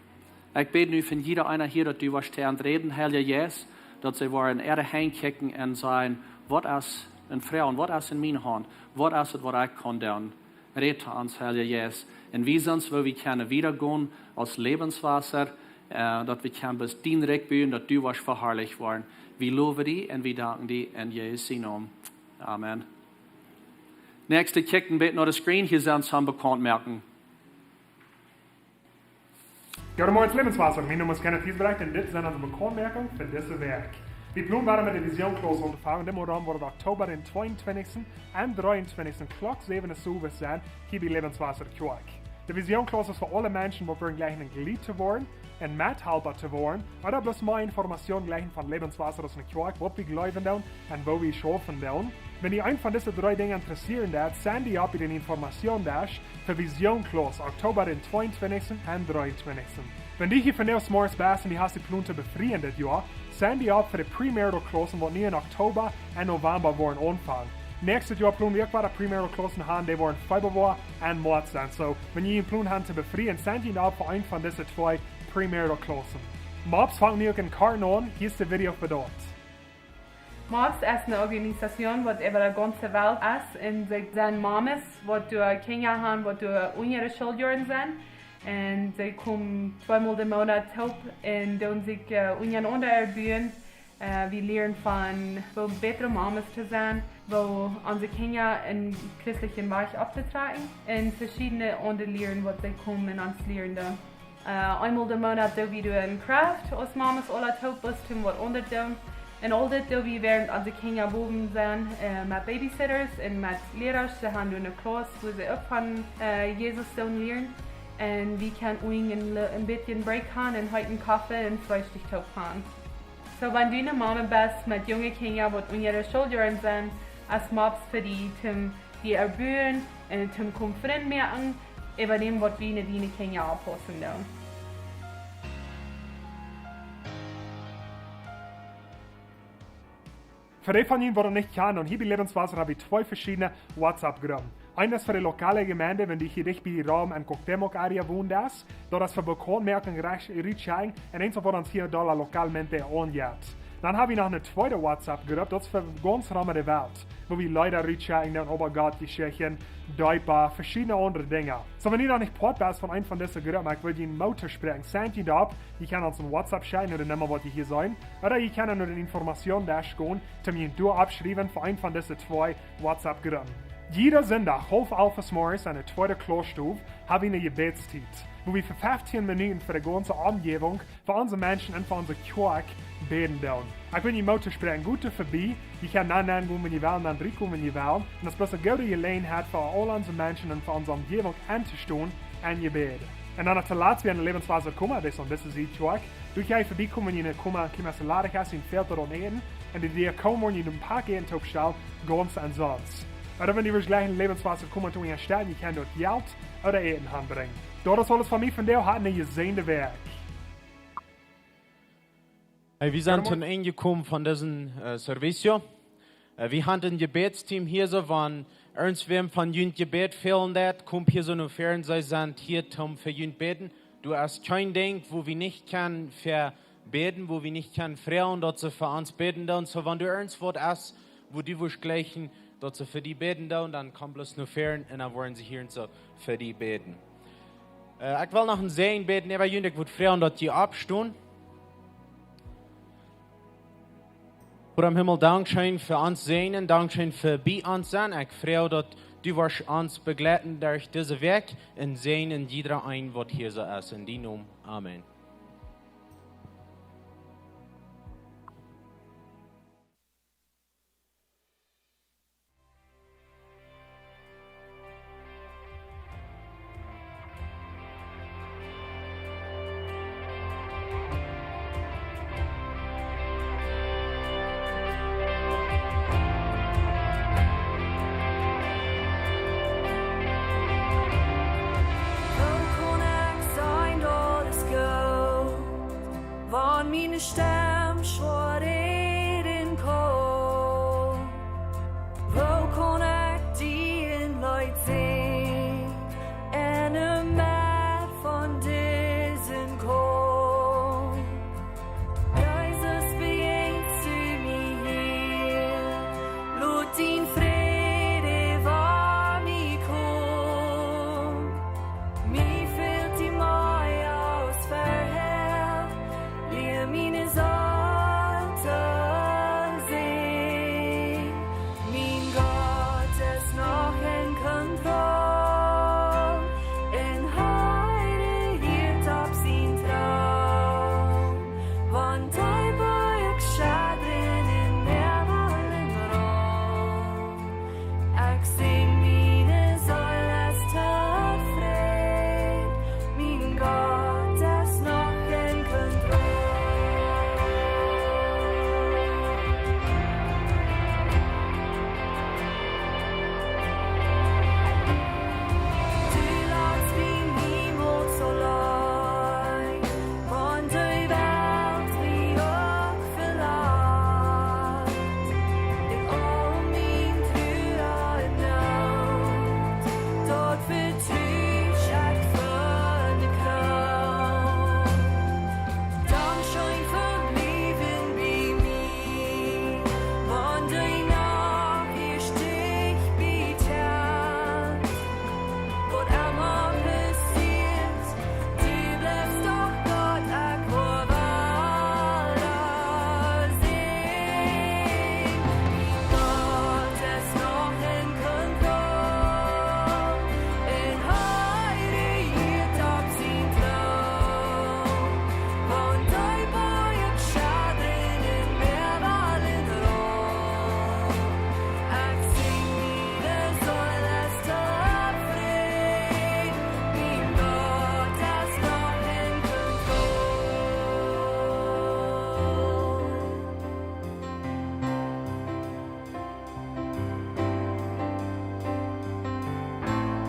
Ekj bäd nu fa jieda eena hia, daut du woascht to an räden, Heilja Jeist, daut see woaren en äare Henj kjikjen un sajen, waut es en Froag, waut es en miene Haunt, waut es et, waut ekj kaun doonen? Räd to ons, Heilja Jeist. Un wies ons, woo wie kjennen wieda gonen aus Lebenswasser, äh, daut wie kjennen bloos dien Rikj buen, daut du woascht veharlicht woaren. Wie lowen die un wie danken die en Jesus sienen Nomen. Amen. Näakjste, kjikj een bät no de Screen, hia sent some Bekauntmoakjungen. Jo, goodemorjen, Lebenswasser. Mien Nomen es Kenneth Giesbrecht un dit sent onse Bekauntmoakjungen fa dise Wäakj. Wie plonen wada met de Vision Class auntofangen. Dit Mol woat et Oktoba dän tweeuntwintichsten un dreeuntwintichsten Klock säwen Uhr owes sennen, hia bie Lebenswasser Kjoakj. De Vision Class es fa aule Menschen, waut wellen jleichen een Jlied to woaren un Methalpa to woaren, ooda bloos mea Information jleichen von Lebenswasser aus eene Kjoakj, waut wie jleewen doonen un woo wie schaufen doonen. Wan jie eent von dise dree Dinja intressieren deit, sign die opp bie dän Informationsdesk fa Vision Class, Oktoba dän tweeuntwintichsten un dreeuntwintichsten. Wan du hia vondoag zemorjes best un du hast die Plon to befrieen dit Joa, sign die opp fa de Premarital Classen, waut nu en Oktoba un November woaren aunfangen. Näakjstet Joa plonen wie uk wada Premarital Classen to haben, dee woaren Februar un Moaz sennen. So, wan jie een Plon haben to befrieen, sign die opp fa eent von dise twee Premarital Classen. Mops fangt nu uk en Kartons aun, hia es de Video fa daut. Mops es eene Organisation, waut äwa de gaunze Welt es, un see sent Mames, waut doa Kjinja haben, waut doa unja de Schooljoaren sent. Un see komen tweemol dän Moonat toop un doonen sikj, äh, unjarenaunda erbuen. Äh, wie lieren von woo bätre Mames to sennen, woo onse Kjinja en christlichen Wajch opptotrakjen un veschiedne aundre Lieren, waut see komen en ons lieren doonen. Äh, eemol dän Moonat doo wie doa een Craft aus Mames aula toop, bloos toom waut aundret doonen. Un aul dit doo wie, wäarent onse Kjinja bowen sent, äh, met Babysitters un met Lierasch. See haben doa eene Class, wua see uk von, äh, Jesus doonen lieren. Un wie kjennen uk een, een bät Break haben un heeten Koffe un Freestikj toop haben. So, wan du eene Mame best met junge Kjinja, waut unja de Schooljoaren sent, es Mops fa die, toom die erbuen un toom komen Frind moaken, äwa däm, waut wie no diene Kjinja oppaussen doonen. Fa dee von junt, waut daut nich kjanen, un hia bie Lebenswasser hab wie twee veschiedne WhatsApp-Gruppen. Eent es fa de lokale Jemeent, wan du hia dicht bie Raum en Cuauhtémoc area wonen deist, daut es fa Bekauntmoakjunk, Reach-, Reaching, un eent es fa waut ons hia doa lokalmente aunjeit. Dan ha wie noch ne tweede WhatsApp-Grupp, daut es fa gaunz rom de Welt, wua wie Leeda rutschekjen un dan äwa Gott Jeschichten, Deepa, veschiedne aundre Dinja. Soo, wan du noch nich Poat best von eent von dise Gruppen, ekj well die Moot toospräakjen, sign die opp, du kaust ons ne WhatsApp schekjen no de Numma waut du hia seist, ooda du kaust no de Information-Desk gonen, toom die doa oppschriewen fa eent von dise twee WhatsApp-Gruppen. Jieda Sindach, haulf alf zemorjes enne tweede Klauss Stow, ha wie ne Jebädstiet, wua wie fa feftieen Minuten fa de gaunze Omjäwunk, fa onse Menschen un fa onse Kjoakj bäden doonen. Ekj well die Moot toospräakjen, got doa verbie, du kaust nenn gonen wan du west, nenn rutkomen wan du west. Un daut es bloos ne goode Jeläajenheit fa aul onse Menschen un fa onse Omjäwunk entostonen en Jebäd. Un dan tolatst, wie haben ne Lebenswasser Koma, daut es aun dise Sied Kjoakj. Du kaust verbie komen enne Koma, kjemste ladich es, un fält doa aun Äten. Un dee, dee komen woaren die een Poat Äten toopstalen, gaunz omsonst. Ooda wan du west jlikj ne Lebenswasser Koma toom unjasteten, du kaust doa Jelt ooda Äten hanbrinjen. Daut es aules von mie vondoag, hab ne jesäajende Wäakj. Hey, wie sent toom Enj jekomen von disen, äh, Servicio. Äh, wie haben een Jebädsteam hia soo, wan irjentwäm von junt Jebäd fälen deit, komt hia soo no väaren, see sent hia toom fa junt bäden. Doa es kjeen Dinkj, wua wie nich kjennen fa bäden, wua wie nich kjennen froagen, daut see fa ons bäden doonen. Soo, wan doa irjent waut es, wua du wurscht jleichen, daut see fa die bäden doonen, dan komm bloos no väaren un dan woaren see hia soo fa die bäden. Äh, ekj well noch een Säajen bäden äwa junt, ekj wudd froagen, daut jie oppstonen. Voda em Himmel, dankscheen fa ons sennen, dankscheen fa bie ons sennen. Ekj froag, daut du woascht ons bejleiden derch dise Wäakj un säajnen jieda een, waut hia soo es. En dienen Nomen. Amen. Woo kaun ekj sajen, daut es goot, wan miene Städ